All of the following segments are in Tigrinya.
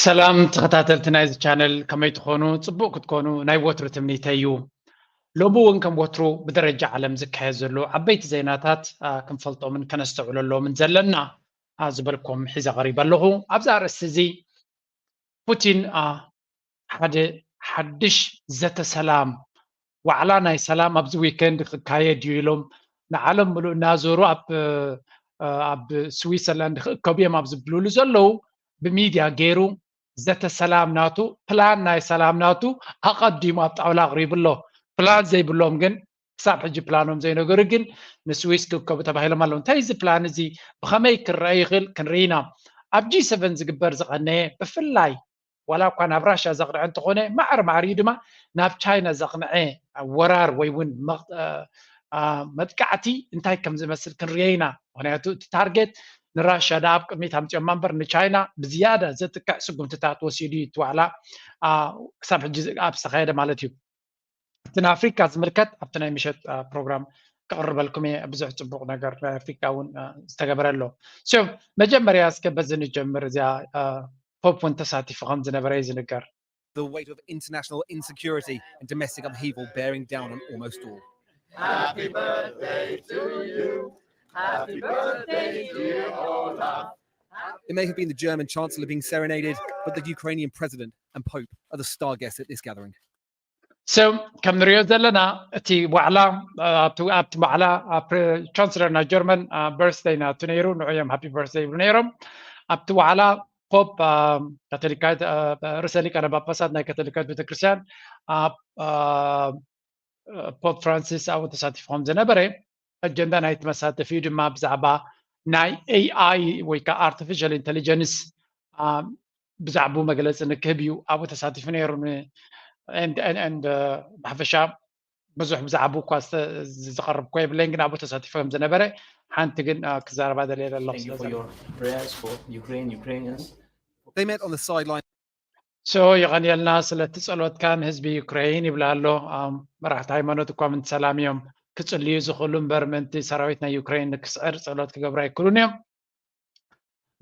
ሰላም ተኸታተልቲ ናይዚ ቻነል፣ ከመይ ትኾኑ? ጽቡቕ ክትኮኑ ናይ ወትሩ ትምኒተይ እዩ። ሎሚ እውን ከም ወትሩ ብደረጃ ዓለም ዝካየድ ዘሎ ዓበይቲ ዜናታት፣ አ፣ ክንፈልጦምን ከነስተውዕለሎምን ዘለና፣ አ፣ ዝበልኩም ሒዘ ቀሪበ ኣለኹ። ኣብዚ ኣርእስቲ እዚ ፑቲን፣ አ፣ ሓደ ሓድሽ ዘተ ሰላም፣ ዋዕላ ናይ ሰላም ኣብዚ ዊከንድ ክካየድ እዩ ኢሎም ንዓለም ምሉእ እናዞሩ ኣብ፣ አ፣ ኣብ ስዊትዘርላንድ ክእከቡ እዮም ኣብ ዝብልሉ ዘለዉ፣ ብሚድያ ገይሩ ዘተ ሰላም ናቱ፣ ፕላን ናይ ሰላም ናቱ ኣቐዲሙ ኣብ ጣውላ ኣቕሪቡ ኣሎ። ፕላን ዘይብሎም ግን፣ ክሳብ ሕጂ ፕላኖም ዘይነገሩ ግን ንስዊስ ክእከቡ ተባሂሎም ኣለዉ። እንታይ እዚ ፕላን እዚ ብኸመይ ክረአ ይኽእል ክንርኢ ኢና። ኣብ ጂ ሰቨን ዝግበር ዝቐነየ፣ ብፍላይ ዋላ እኳ ናብ ራሻ ዘቕንዐ እንተኾነ፣ ማዕረ ማዕሪኡ ድማ ናብ ቻይና ዘቕንዐ ወራር ወይ እውን መቕ-፣ አ፣ አ፣ መጥቃዕቲ እንታይ ከም ዝመስል ክንርእዮ ኢና። ምኽንያቱ እቲ ታርጌት ንራሻ ደኣ ኣብ ቅድሚት ኣምጺኦማ እምበር፣ ንቻይና ብዝያዳ ዘጥቅዕ ስጉምትታት ወሲዱ እዩ፣ እቲ ዋዕላ፣ አ፣ ክሳብ ሕጂ ኣብ ዝተኻየደ ማለት እዩ። እቲ ንኣፍሪካ ዝምልከት ኣብቲ ናይ ምሸት፣ አ፣ ፕሮግራም ከቕርበልኩም እየ። ብዙሕ ጽቡቕ ነገር ናይ ኣፍሪካ እውን፣ አ፣ ዝተገበረ ኣሎ። ሶ፣ መጀመርያ እስከ በዚ ንጀምር። እዚኣ፣ አ፣ ፖፕ እውን ተሳቲፉ ከም ዝነበረ እዩ ዝንገር። The weight of international insecurity and domestic upheaval bearing down on almost all. Happy birthday to you. Happy birthday, dear Olaf. It may have been the German Chancellor being serenaded, but the Ukrainian President and Pope are the star guests at this gathering. So፣ ከም ንሪኦ ዘለና፣ እቲ ዋዕላ፣ አ፣ ኣብቲ ኣብቲ ዋዕላ፣ አ፣ ፕረ-፣ ቻንስለር ናይ ጀርመን፣ አ፣ በርዝደይ ናቱ ነይሩ። ንዑ እዮም ሃፒ በርዝደይ ይብሉ ነይሮም። ኣብቲ ዋዕላ ፖፕ፣ አ፣ ካቶሊካዊት፣ አ፣ ርእሰ ሊቃነ ጳጳሳት ናይ ካቶሊካዊት ቤተክርስትያን፣ አ፣ አ፣ ፖፕ ፍራንሲስ ኣብኡ ተሳቲፉ ከም ዝነበረ፣ ኣጀንዳ ናይቲ መሳተፊኡ ድማ ብዛዕባ ናይ ኤኣይ ወይ ከዓ ኣርቲፊሻል ኢንተሊጀንስ፣ አ፣ ብዛዕባኡ መግለፂ ንክህብ እዩ ኣብኡ ተሳቲፉ ነይሩ። ን-፣ and፣ and፣ and፣ አ፣ ብሓፈሻ ብዙሕ ብዛዕባኡ እኳ ዝተ-፣ ዝቐርብ እኳ የብለይን፣ ግን ኣብኡ ተሳቲፉ ከም ዝነበረ ሓንቲ ግን፣ አ፣ ክዛረባ ደልየ ኣለኹ። Thank you ስለ for ዘለ- your prayers for Ukraine, Ukrainians. They met on the sideline ሶ፣ የቐንየልና ስለቲ ጸሎትካን ህዝቢ ዩክሬን ይብላ ኣሎ። ኣም፣ መራሕቲ ሃይማኖት እኳ ምንቲ ሰላም እዮም ክጽልዩ ዝኽእሉ እምበር፣ ምእንቲ ሰራዊት ናይ ዩክሬን ንክስዕር ጸሎት ክገብሩ ኣይክእሉን እዮም።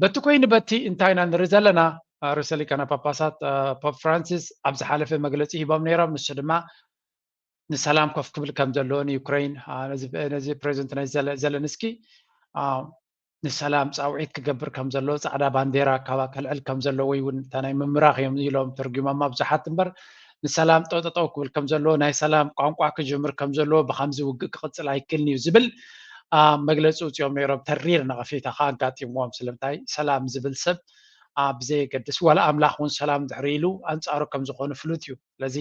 በቲ ኮይኑ በቲ እንታይ ኢና ንርኢ ዘለና? አ፣ ርእሰ ሊቃነ ጳጳሳት፣ አ፣ ፖፕ ፍራንሲስ ኣብ ዝሓለፈ መግለጺ ሂቦም ነይሮም። ንሱ ድማ ንሰላም ኮፍ ክብል ከም ዘለዎ ንዩክሬን፣ አ፣ ነዚ፣ ነዚ ፕሬዚደንት ናይ ዘለ-፣ ዘለንስኪ፣ አ፣ ንሰላም ጻውዒት ክገብር ከም ዘለዎ፣ ጻዕዳ ባንዴራ ካባ ከልዕል ከም ዘለዎ፣ ወይ እውን እታ ናይ ምምራኽ እዮም ኢሎም ተርጉሞማ ብዙሓት እምበር፣ ንሰላም ጠጠጠው ክብል ከም ዘለዎ፣ ናይ ሰላም ቋንቋ ክጅምር ከም ዘለዎ፣ ብኸምዚ ውግእ ክቕጽል ኣይክእልን እዩ ዝብል፣ አ፣ መግለጺ ኣውጺኦም ነይሮም። ተሪር ነቐፌታ ከኣ ኣጋጢምዎም። ስለምንታይ ሰላም ዝብል ሰብ፣ አ፣ ብዘየገድስ ዋላ ኣምላኽ እውን ሰላም ድሕሪ ኢሉ ኣንጻሩ ከም ዝኾኑ ፍሉጥ እዩ። ስለዚ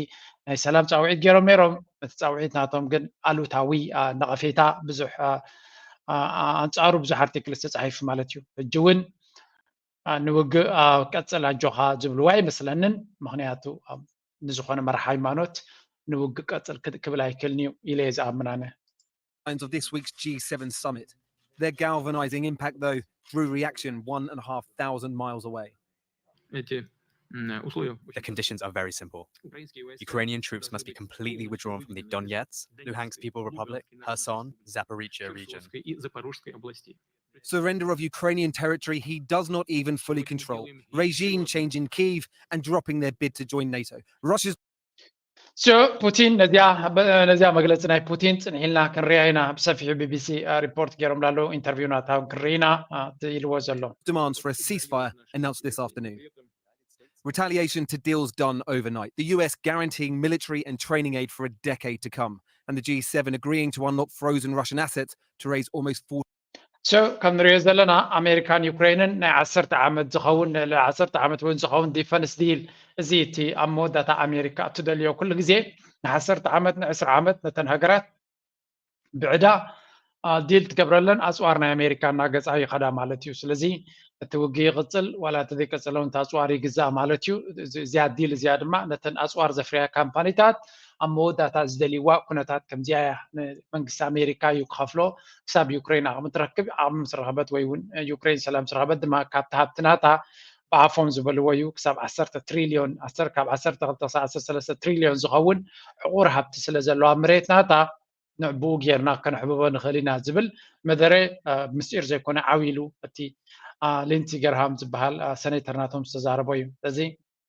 ናይ ሰላም ጻውዒት ገይሮም ነይሮም። እቲ ጻውዒት ናቶም ግን ኣሉታዊ፣ አ፣ ነቐፌታ ብዙሕ፣ አ፣ አ፣ አ፣ ኣንጻሩ ብዙሕ ኣርቲክል ዝተጻሒፉ ማለት እዩ። ሕጂ እውን፣ አ፣ ንውግእ፣ አ፣ ቀጽል ኣጆኻ ዝብልዎ ኣይመስለንን። ምኽንያቱ፣ አ፣ ንዝኾነ መራሒ ሃይማኖት ንውግእ ቀጽል ክድ-፣ ክብል ኣይክእልን እዩ ኢለ እየ ዝኣምን ኣነ። Of this week's G seven summit. Their galvanizing impact, though, drew reaction one and a half thousand miles away. Эти м, условия The conditions are very simple. Ukrainian troops must be completely withdrawn from the Donetsk, Luhansk People Republic, Kherson, Zaporizhia region. Surrender of Ukrainian territory he does not even fully control. Regime change in Kyiv and dropping their bid to join NATO. Russia's ሶ፣ ፑቲን ነዚኣ፣ በ-፣ ነዚኣ መግለፂ ናይ ፑቲን ፅንሒልና ክንሪኣ ኢና። ብሰፊሑ ቢቢሲ፣ አ፣ ሪፖርት ገይሮም ላለው ኢንተርቪው ናታውን ክንርኢ ኢና፣ አ፣ እቲ ኢልዎ ዘሎ። Demands for a ceasefire announced this afternoon. Retaliation to deals done overnight. The U S guaranteeing military and training aid for a decade to come. And the G seven agreeing to unlock frozen Russian assets to raise almost forty ሶ፣ ከም ንሪኦ ዘለና ኣሜሪካን ዩክሬንን ናይ ዓሰርተ ዓመት ዝኸውን፣ ልዕሊ ዓሰርተ ዓመት እውን ዝኸውን ዲፈንስ ዲል፣ እዚ እቲ ኣብ መወዳእታ ኣሜሪካ እትደልዮ ኩሉ ግዜ ንዓሰርተ ዓመት ንዕስራ ዓመት ነተን ሃገራት ብዕዳ፣ አ፣ ዲል ትገብረለን ኣፅዋር ናይ ኣሜሪካ እናገዝኣ ይኸዳ ማለት እዩ። ስለዚ እቲ ውግእ ይቕፅል ዋላ እንተዘይቀፀለ እውን እቲ ኣፅዋር ይግዛእ ማለት እዩ። እዚ-፣ እዚኣ ዲል እዚኣ ድማ ነተን ኣፅዋር ዘፍርያ ካምፓኒታት ኣብ መወዳእታ ዝደልይዋ ኩነታት ከምዚኣ እያ። ንመንግስቲ ኣሜሪካ እዩ ክኸፍሎ። ክሳብ ዩክሬን ዓቕሚ ትረክብ፣ ዓቕሚ ምስ ረኸበት ወይ እውን ዩክሬን ሰላም ምስ ረኸበት ድማ ካብቲ ሃብቲ ናታ ብኣፎም ዝበልዎ እዩ። ክሳብ ዓሰርተ ትሪልዮን፣ ዓሰርተ፣ ካብ ዓሰርተ ክልተ ክሳብ ዓሰርተ ሰለስተ ትሪልዮን ዝኸውን ዕቑር ሃብቲ ስለ ዘሎ ኣብ መሬት ናታ ንዕብኡ ጌርና ከነሕብቦ ንኽእል ኢና ዝብል መደረ፣ አ፣ ምስጢር ዘይኮነ ዓው ኢሉ እቲ ሊንሲ ገርሃም ዝበሃል ሰኔተር ናቶም ዝተዛረቦ እዩ። እዚ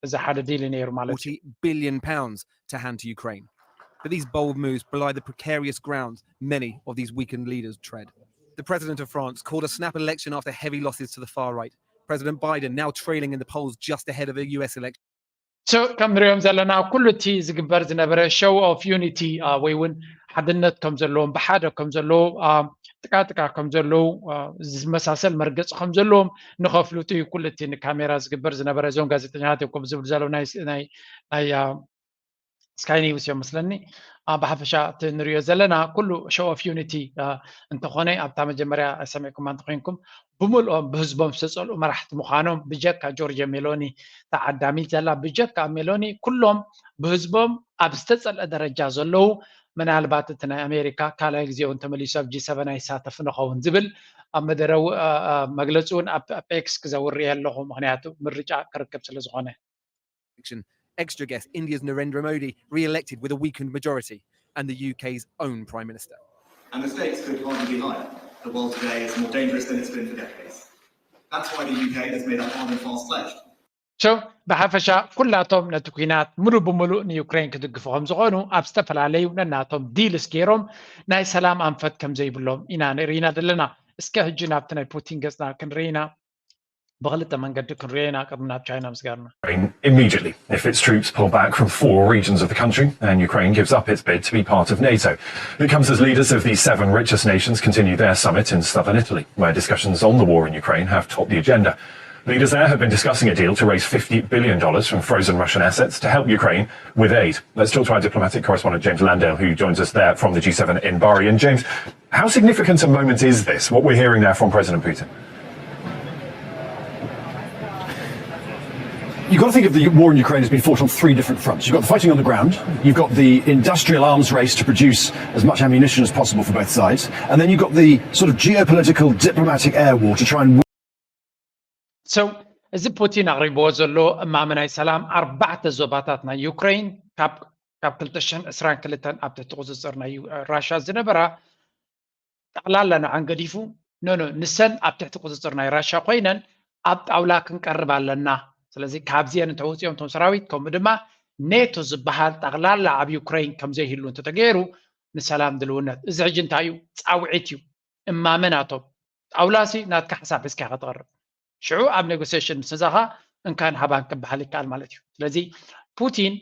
እዚ ሓደ ዲል ነይሩ ማለት እዩ። forty billion pounds to hand to Ukraine. But these bold moves belie the precarious ground many of these weakened leaders tread. The president of France called a snap election after heavy losses to the far right. President Biden now trailing in the polls just ahead of a U S election. So ከም ንሪኦም ዘለና ኩሉ እቲ ዝግበር ዝነበረ show of unity ወይ እውን ሓድነት ከም ዘለዎም ብሓደ ከም ዘለዉ ጥቃጥቃ ከም ዘለዉ ዝመሳሰል መርገፂ ከም ዘለዎም ንኸፍልጡ እዩ ኩሉ እቲ ንካሜራ ዝግበር ዝነበረ። እዞም ጋዜጠኛታት እዮም ከም ዝብል ዘለዉ ናይ ናይ ናይ ስካይ ኒውስ እዮም መስለኒ። ብሓፈሻ እቲ ንሪኦ ዘለና ኩሉ show of unity እንተኾነ ኣብታ መጀመርያ ሰሚዕኩማ እንተኮይንኩም ብምልኦም ብህዝቦም ዝተፀልኡ መራሕቲ ምዃኖም ብጀካ ጆርጅ ሜሎኒ ተዓዳሚት ዘላ ብጀካ ሜሎኒ ኩሎም ብህዝቦም ኣብ ዝተፀልአ ደረጃ ዘለዉ ምናልባት እቲ ናይ ኣሜሪካ ካልኣይ ግዜ እውን ተመሊሱ ኣብ ጂ ሰቨን ኣይሳተፍ ንኸውን ዝብል ኣብ መደረዊ መግለፂ እውን ኣብ ኤክስ ክዘውር እየ ኣለኹ። ምክንያቱ ምርጫ ክርክብ ስለ ዝኾነ። Extra guest, India's Narendra Modi re-elected with a weakened majority and the U K's own Prime Minister. And the stakes could hardly be higher. The world today is more dangerous than it's been for decades. That's why the U K has made a hard and fast pledge. So ብሓፈሻ ኩላቶም ነቲ ኩናት ሙሉእ ብሙሉእ ንዩክሬን ክድግፉ ከም ዝኾኑ ኣብ ዝተፈላለዩ ነናቶም ዲልስ ገይሮም ናይ ሰላም ኣንፈት ከም ዘይብሎም ኢና ንርኢና ዘለና። እስከ ሕጂ ናብቲ ናይ ፑቲን ገጽና ክንርኢና ብክልተ መንገዲ ክንርኢና ቅድሚ ናብ ቻይና ምስጋርና። Immediately if its troops pull back from four regions of the country and Ukraine gives up its bid to be part of NATO. It comes as leaders of the seven richest nations continue their summit in southern Italy, where discussions on the war in Ukraine have topped the agenda. Leaders there have been discussing a deal to raise fifty billion dollars from frozen Russian assets to help Ukraine with aid. Let's talk to our diplomatic correspondent, James Landale, who joins us there from the G seven in Bari. And James, how significant a moment is this, what we're hearing there from President Putin? You've got to think of the war in Ukraine as being fought on three different fronts. You've got the fighting on the ground, you've got the industrial arms race to produce as much ammunition as possible for both sides, and then you've got the sort of geopolitical, diplomatic air war to try and So እዚ ፑቲን ኣቕሪብዎ ዘሎ እማመ ናይ ሰላም ኣርባዕተ ዞባታት ናይ ዩክሬን ካብ ካብ ክልተ ሽሕን ዕስራን ክልተን ኣብ ትሕቲ ቁፅፅር ናይ ራሻ ዝነበራ ጠቕላላ ንዓን ገዲፉ ኖኖ ንሰን ኣብ ትሕቲ ቁፅፅር ናይ ራሻ ኮይነን ኣብ ጣውላ ክንቀርብ ኣለና። ስለዚ ካብዚአን እንተወፂኦም እቶም ሰራዊት ከምኡ ድማ ኔቶ ዝበሃል ጠቕላላ ኣብ ዩክሬን ከምዘይህሉ እንተተገይሩ ንሰላም ድልውነት። እዚ ሕጂ እንታይ እዩ? ፃውዒት እዩ። እማመ ናቶም ጣውላሲ ናትካ ሓሳብ ሒዝካ ክትቐርብ ሽዑ ኣብ ኔጎሲሽን ምስ እዛኻ እንካን ሃባን ክበሃል ይከኣል ማለት እዩ። ስለዚ ፑቲን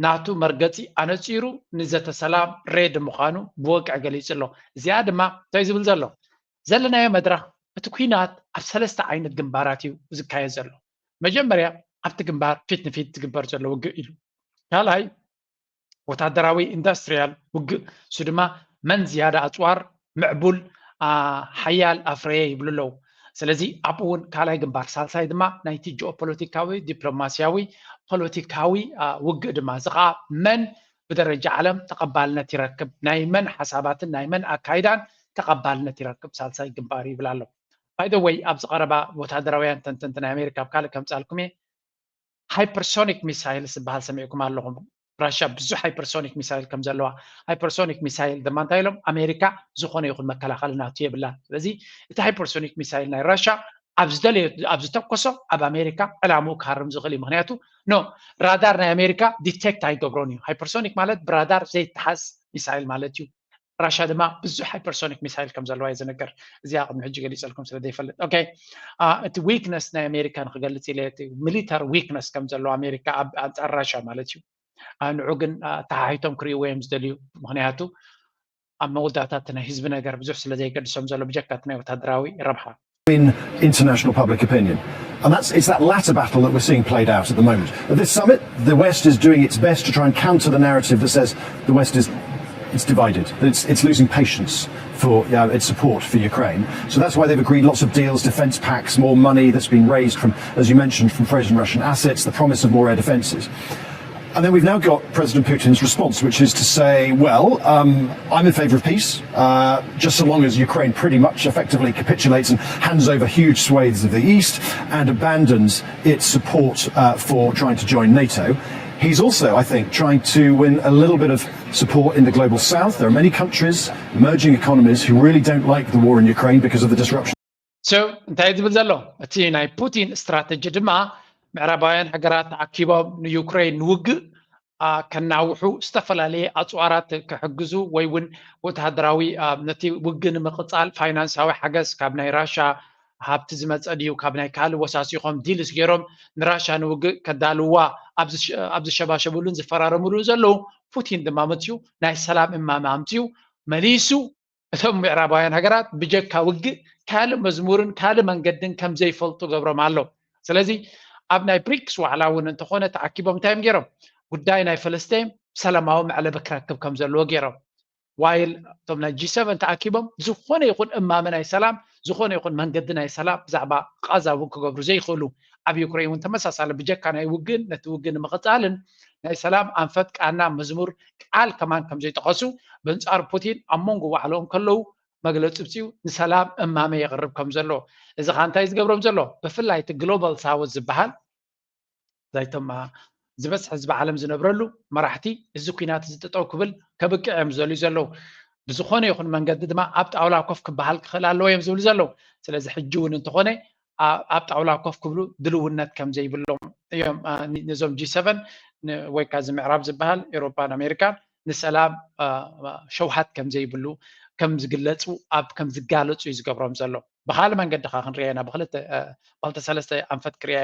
ናቱ መርገፂ ኣነፂሩ ንዘተ ሰላም ሬድ ምዃኑ ብወግዒ ገሊፁ ኣሎ። እዚኣ ድማ እንታይ ዝብል ዘሎ ዘለናዮ መድረኽ እቲ ኩናት ኣብ ሰለስተ ዓይነት ግንባራት እዩ ዝካየድ ዘሎ። መጀመርያ ኣብቲ ግንባር ፊት ንፊት ዝግበር ዘሎ ውግእ ኢሉ። ካልኣይ ወታደራዊ ኢንዱስትሪያል ውግእ እሱ ድማ መን ዝያዳ ኣፅዋር ምዕቡል ሓያል ኣፍረየ ይብሉ ኣለዉ። ስለዚ ኣብኡ እውን ካልኣይ ግንባር ሳልሳይ ድማ ናይቲ ጂኦፖለቲካዊ ዲፕሎማሲያዊ ፖለቲካዊ ውግእ ድማ እዚ ከዓ መን ብደረጃ ዓለም ተቐባልነት ይረክብ ናይ መን ሓሳባትን ናይ መን ኣካይዳን ተቐባልነት ይረክብ ሳልሳይ ግንባር ይብል ኣሎ። ባይደወይ ኣብዚ ቀረባ ወታደራውያን ተንተንቲ ናይ ኣሜሪካ ኣብ ካልእ ከምፃልኩም እየ ሃይፐርሶኒክ ሚሳይል ዝበሃል ሰሚዕኩም ኣለኹም። ራሽያ ብዙሕ ሃይፐርሶኒክ ሚሳይል ከም ዘለዋ ሃይፐርሶኒክ ሚሳይል ድማ እንታይ ኢሎም ኣሜሪካ ዝኾነ ይኹን መከላኸሊ ናቱ የብላን። ስለዚ እቲ ሃይፐርሶኒክ ሚሳይል ናይ ራሽያ ኣብ ዝደለዮ ኣብ ዝተኮሶ ኣብ ኣሜሪካ ዕላምኡ ክሃርም ዝኽእል እዩ። ምክንያቱ ኖ ራዳር ናይ ኣሜሪካ ዲቴክት ኣይገብሮን እዩ። ሃይፐርሶኒክ ማለት ብራዳር ዘይተሓዝ ሚሳይል ማለት እዩ። ራሽያ ድማ ብዙሕ ሃይፐርሶኒክ ሚሳይል ከም ዘለዋ እዩ ዝነገር። እዚኣ ቅድሚ ሕጂ ገሊፀልኩም ስለ ዘይፈልጥ ኦኬ። እቲ ዊክነስ ናይ ኣሜሪካ ንክገልፅ ኢለ እቲ ሚሊተር ዊክነስ ከም ዘለዎ ኣሜሪካ ኣብ ኣንፃር ራሽያ ማለት እዩ። ንዑ ግን ተሓሒቶም ክርእይዎ እዮም ዝደልዩ። ምክንያቱ ኣብ መወዳእታ እቲ ናይ ህዝቢ ነገር ብዙሕ ስለ ዘይገድሶም ዘሎ ብጀካ እቲ ናይ ወታደራዊ ረብሓ in international public opinion. And that's it's that latter battle that we're seeing played out at the moment. At this summit, the West is doing its best to try and counter the narrative that says the West is it's divided, that it's, it's losing patience for uh, its support for Ukraine. So that's why they've agreed lots of deals, defence packs, more money that's been raised from, as you mentioned, from frozen Russian assets, the promise of more air defences. And then we've now got President Putin's response, which is to say, well, um, I'm in favour of peace, uh, just so long as Ukraine pretty much effectively capitulates and hands over huge swathes of the east and abandons its support uh, for trying to join NATO. He's also, I think, trying to win a little bit of support in the global south. There are many countries, emerging economies, who really don't like the war in Ukraine because of the disruption. So እንታይ ዝብል ዘሎ እቲ ናይ ፑቲን ስትራተጂ ድማ ምዕራባውያን ሃገራት ተኣኪቦም ንዩክሬን ንውግእ ከናውሑ ዝተፈላለየ ኣፅዋራት ክሕግዙ ወይ እውን ወተሃደራዊ ነቲ ውግእ ንምቕፃል ፋይናንሳዊ ሓገዝ ካብ ናይ ራሻ ሃብቲ ዝመፀ ድዩ ካብ ናይ ካልእ ወሳሲኾም ዲልስ ገይሮም ንራሻ ንውግእ ከዳልዋ ኣብ ዝሸባሸብሉን ዝፈራረምሉን ዘለዉ ፑቲን ድማ መፅዩ ናይ ሰላም እማመ ኣምፅዩ መሊሱ እቶም ምዕራባውያን ሃገራት ብጀካ ውግእ ካልእ መዝሙርን ካልእ መንገድን ከም ዘይፈልጡ ገብሮም ኣሎ። ስለዚ ኣብ ናይ ብሪክስ ዋዕላ እውን እንተኾነ ተኣኪቦም እንታይ እዮም ገይሮም? ጉዳይ ናይ ፈለስታይን ሰላማዊ መዕለቢ ክረክብ ከም ዘለዎ ገይሮም። ዋይል እቶም ናይ ጂ ሰቨን ተኣኪቦም ዝኾነ ይኹን እማመ ናይ ሰላም ዝኾነ ይኹን መንገዲ ናይ ሰላም ብዛዕባ ቃዛ እውን ክገብሩ ዘይኽእሉ ኣብ ዩክሬን እውን ተመሳሳሊ ብጀካ ናይ ውግን ነቲ ውግን ንምቕፃልን ናይ ሰላም ኣንፈት ቃና መዝሙር ቃል ከማን ከም ዘይጠቐሱ በንፃር ፑቲን ኣብ መንጎ ዋዕለኦም ከለዉ መግለፂ ውፅኡ ንሰላም እማመ የቕርብ ከም ዘሎ እዚ ከዓ እንታይ ዝገብሮም ዘሎ ብፍላይ እቲ ግሎባል ሳውት ዝበሃል ዛይቶም ዝበዝሕ ህዝቢ ዓለም ዝነብረሉ መራሕቲ እዚ ኩናት እዚ ጠጠው ክብል ከብቅዕ እዮም ዝደልዩ ዘለዉ ብዝኾነ ይኹን መንገዲ ድማ ኣብ ጣውላ ኮፍ ክበሃል ክኽእል ኣለዎ እዮም ዝብሉ ዘለዉ ስለዚ ሕጂ እውን እንተኾነ ኣብ ጣውላ ኮፍ ክብሉ ድልውነት ከም ዘይብሎም እዮም ነዞም ጂ ሰቨን ወይ ከዓ እዚ ምዕራብ ዝበሃል ኤሮፓን ኣሜሪካን ንሰላም ሸውሃት ከም ዘይብሉ ከም ዝግለፁ ኣብ ከም ዝጋለፁ እዩ ዝገብሮም ዘሎ ብካልእ መንገዲ ከዓ ክንሪኦ ኢና ብክልተ ብክልተ ሰለስተ ኣንፈት ክሪኦ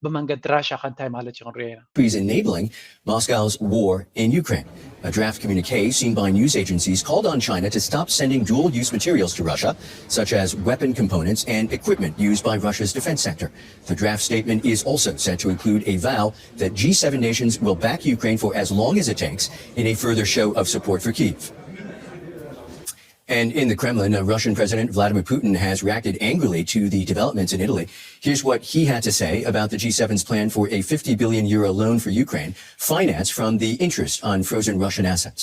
ብመንገዲ ራሻ ከ እንታይ ማለት እዩ ክንሪኦ ኢና is enabling Moscow's war in Ukraine. A draft communique seen by news agencies called on China to stop sending dual use materials to Russia, such as weapon components and equipment used by Russia's defense sector. The draft statement is also set to include a vow that G seven nations will back Ukraine for as long as it takes in a further show of support for Kyiv. And in the Kremlin, uh, Russian President Vladimir Putin has reacted angrily to the developments in Italy. Here's what he had to say about the G seven's plan for a fifty billion euro loan for Ukraine, financed from the interest on frozen Russian assets.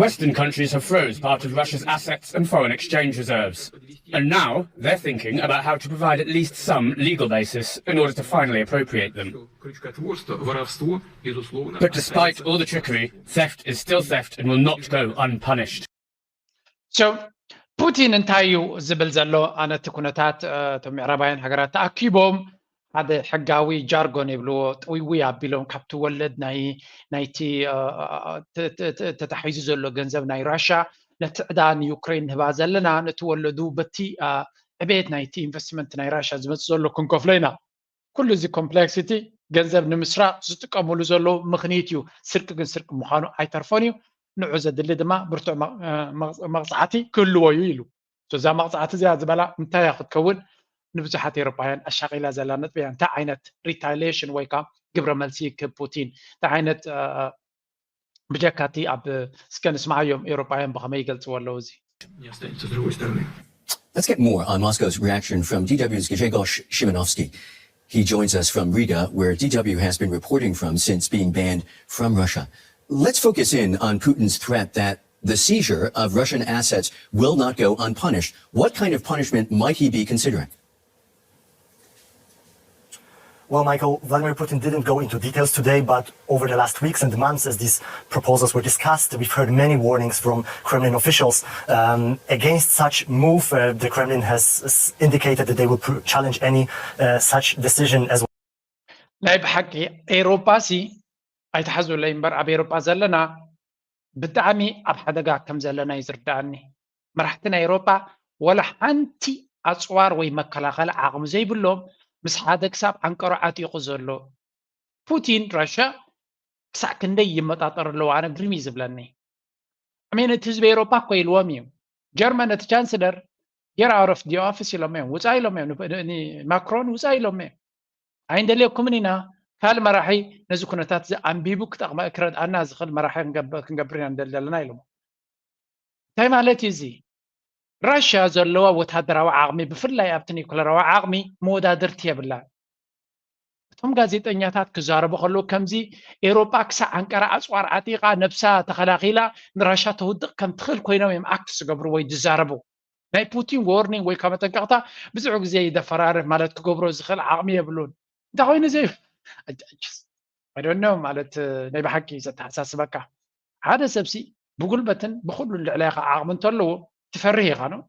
Western countries have froze part of Russia's assets and foreign exchange reserves. And now they're thinking about how to provide at least some legal basis in order to finally appropriate them. But despite all the trickery, theft is still theft and will not go unpunished. So ፑቲን እንታይ እዩ ዝብል ዘሎ ኣነቲ ኩነታት እቶም ምዕራባውያን ሃገራት ተኣኪቦም ሓደ ሕጋዊ ጃርጎን ይብልዎ ጥውይውይ ኣቢሎም ካብቲ ወለድ ናይ ናይቲ ተታሒዙ ዘሎ ገንዘብ ናይ ራሻ ነቲ ዕዳ ንዩክሬን ንህባ ዘለና ነቲ ወለዱ በቲ ዕቤት ናይቲ ኢንቨስትመንት ናይ ራሻ ዝመፅእ ዘሎ ክንከፍሎ ኢና ኩሉ እዚ ኮምፕሌክሲቲ ገንዘብ ንምስራቕ ዝጥቀምሉ ዘለዉ ምኽንይት እዩ ስርቂ ግን ስርቂ ምዃኑ ኣይተርፎን እዩ ንዑ ዘድሊ ድማ ብርቱዕ መቕፃዕቲ ክህልዎ እዩ ኢሉ እዛ መቕፃዕቲ እዚኣ ዝበላ እንታይ እያ ክትከውን ንብዙሓት ኤሮፓውያን ኣሻቂላ ዘላ ነጥቢ እያ እንታይ ዓይነት ሪታሊሽን ወይ ከዓ ግብረ መልሲ ክብ ፑቲን እንታይ ዓይነት ብጀካ እቲ ኣብ እስከ ንስማዓዮም ኤውሮጳውያን ብኸመይ ይገልጽዎ ኣለዉ እዚ Let's get more on Moscow's reaction from D W's Grzegorz Szymanowski. He joins us from Riga, where D W has been reporting from since being banned from Russia. Let's focus in on Putin's threat that the seizure of Russian assets will not go unpunished. What kind of punishment might he be considering? Well, Michael, Vladimir Putin didn't go into details today, but over the last weeks and months, as these proposals were discussed, we've heard many warnings from Kremlin officials um, against such move. Uh, the Kremlin has indicated that they will challenge any uh, such decision as well. ናይ ብሓቂ ኤሮፓ ሲ ኣይትሓዙለይ እምበር ኣብ ኤሮፓ ዘለና ብጣዕሚ ኣብ ሓደጋ ከም ዘለና እዩ ዝርዳኣኒ መራሕቲ ናይ ኤሮፓ ወላ ሓንቲ ኣፅዋር ወይ መከላኸሊ ዓቕሚ ዘይብሎም ምስ ሓደ ክሳብ ዓንቀሮ ዓጢቑ ዘሎ ፑቲን ራሻ ክሳዕ ክንደይ ይመጣጠር ኣለዎ ኣነ ግርም እዩ ዝብለኒ ኣሜን እቲ ህዝቢ ኤሮፓ እኮ ኢልዎም እዩ ጀርመን እቲ ቻንስለር get out of the office ኢሎም እዮም ውፃ ኢሎም እዮም ማክሮን ውፃ ኢሎም እዮም ኣይንደልየኩምን ኢና ካልእ መራሒ ነዚ ኩነታት እዚ ኣንቢቡ ክጠቕመ ክረድኣና ዝኽእል መራሒ ክንገብር ኢና ንደሊ ዘለና ኢሎም እንታይ ማለት እዩ እዚ ራሽያ ዘለዋ ወታደራዊ ዓቕሚ ብፍላይ ኣብቲ ኒኩለራዊ ዓቕሚ መወዳድርቲ የብላን እቶም ጋዜጠኛታት ክዛረቡ ከለዉ ከምዚ ኤሮጳ ክሳዕ ኣንቀራ ኣፅዋር ዓጢቓ ነብሳ ተኸላኺላ ንራሻ ተውድቕ ከም ትኽእል ኮይኖም እዮም ኣክት ዝገብሩ ወይ ዝዛረቡ ናይ ፑቲን ዎርኒንግ ወይ ካብ መጠንቀቕታ ብዙሕ ግዜ ይደፈራርፍ ማለት ክገብሮ ዝኽእል ዓቕሚ የብሉን እንታይ ኮይኑ ዘይ I don't know ማለት ናይ ብሓቂ ዘተሓሳስበካ ሓደ ሰብሲ ብጉልበትን ብኩሉን ልዕለኻ ዓቕሚ እንተለዎ ትፈርህ ኢኻ ነው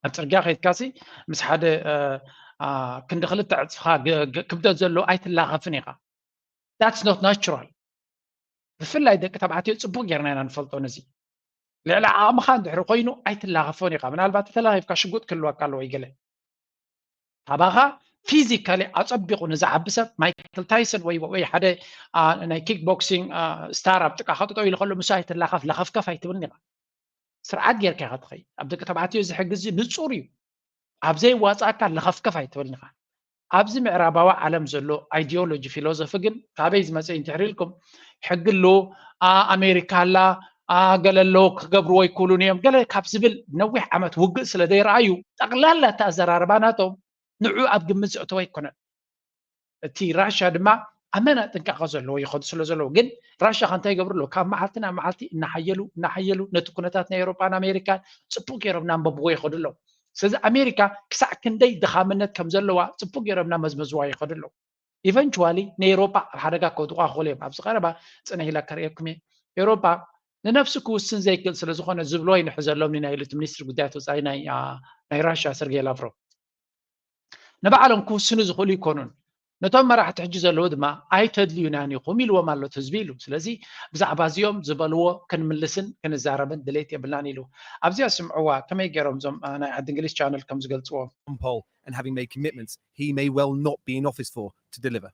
ኣብ ፅርግያ ከይድካሲ ምስ ሓደ ክንዲ ክልተ ዕፅፍኻ ክብደት ዘለዎ ኣይትላኸፍን ኢኻ። That's not natural። ብፍላይ ደቂ ተባዕትዮ ፅቡቅ ጌርና ኢና ንፈልጦ ነዚ። ልዕሊ ዓቕምኻ እንድሕሪ ኮይኑ ኣይትላኸፎን ኢኻ። ምናልባት ተላኺፍካ ሽጉጥ ክህልወካ ኣለዎ ይገለ ካባኻ ፊዚካሊ ኣፀቢቑ ንዝዓቢ ሰብ ማይክል ታይሰን ወይ ወይ ሓደ ናይ ኪክ ቦክሲንግ ስታር ኣብ ጥቃ ከጥጠው ኢሉ ከሎ ምስ ኣይትላኸፍ ለኸፍከፍ ኣይትብልን ኢኻ። ስርዓት ጌርካ ኢኻ ትኸይድ። ኣብ ደቂ ተባዕትዮ እዚ ሕጊ እዚ ንፁር እዩ። ኣብ ዘይዋፃእካ ለኸፍከፍ ኣይትብልን ኢኻ። ኣብዚ ምዕራባዊ ዓለም ዘሎ ኣይዲዮሎጂ ፊሎዞፊ ግን ካበይ ዝመፀ እዩ እንድሕር ኢልኩም ሕጊ ኣሎ። ኣሜሪካ ኣላ፣ ገለ ኣሎ፣ ክገብርዎ ኣይክእሉን እዮም ገለ ካብ ዝብል ነዊሕ ዓመት ውግእ ስለ ዘይረኣዩ ጠቕላላ እቲ ኣዘራርባ ናቶም ንዑ ኣብ ግምት ዘእተወ ኣይኮነን። እቲ ራሻ ድማ ኣመና ጥንቃቐ ዘለዎ ይኸዱ ስለ ዘለዉ ግን ራሻ ከ እንታይ ይገብሩ ኣለዉ ካብ መዓልቲ ናብ መዓልቲ እናሓየሉ እናሓየሉ ነቲ ኩነታት ናይ ኤሮጳን ኣሜሪካን ፅቡቅ ገይሮም እናንበብዎ ይኸዱ ኣለዉ። ስለዚ ኣሜሪካ ክሳዕ ክንደይ ድኻምነት ከም ዘለዋ ፅቡቅ ገይሮም እናመዝመዝዋ ይኸዱ ኣለዉ። ኢቨንቹዋሊ ንኤሮጳ ኣብ ሓደጋ ከውድቋ ክኽእሉ እዮም። ኣብዚ ቀረባ ፅንሕ ኢለ ከርእየኩም እየ። ኤሮጳ ንነፍሱ ክውስን ዘይክእል ስለ ዝኾነ ዝብሎ ይንሕዘሎም ናይ ኢሉት ሚኒስትሪ ጉዳያት ወፃኢ ናይ ራሻ ሰርጌይ ላቭሮቭ ንባዕሎም ክውስኑ ዝኽእሉ ይኮኑን። ነቶም መራሕቲ ሕጂ ዘለዉ ድማ ኣይተድልዩናን ኢኹም ኢልዎም ኣሎ ህዝቢ ኢሉ። ስለዚ ብዛዕባ እዚኦም ዝበልዎ ክንምልስን ክንዛረብን ድሌት የብልናን ኢሉ። ኣብዚኣ ስምዕዋ ከመይ ገይሮም እዞም ናይ ዓዲ እንግሊዝ ቻነል ከም ዝገልፅዎ። Poll and having made commitments he may well not be in office for to deliver.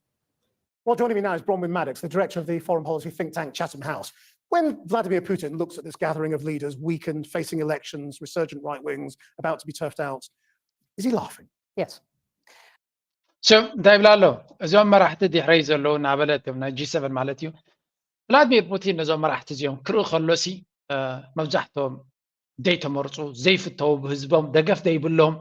Well, joining me now is Bronwyn Maddox, the director of the foreign policy think tank Chatham House. When Vladimir Putin looks at this gathering of leaders, weakened, facing elections, resurgent right wings, about to be turfed out, is he laughing? Yes. So እንታይ ይብላ ኣሎ እዞም መራሕቲ ድሕረይ ዘለዉ እናበለ እቶም ናይ ጂ7 ማለት እዩ። ቭላድሚር ፑቲን ነዞም መራሕቲ እዚኦም ክርኢ ከሎሲ መብዛሕትኦም ዘይተመርፁ ዘይፍተዉ ብህዝቦም ደገፍ ዘይብሎም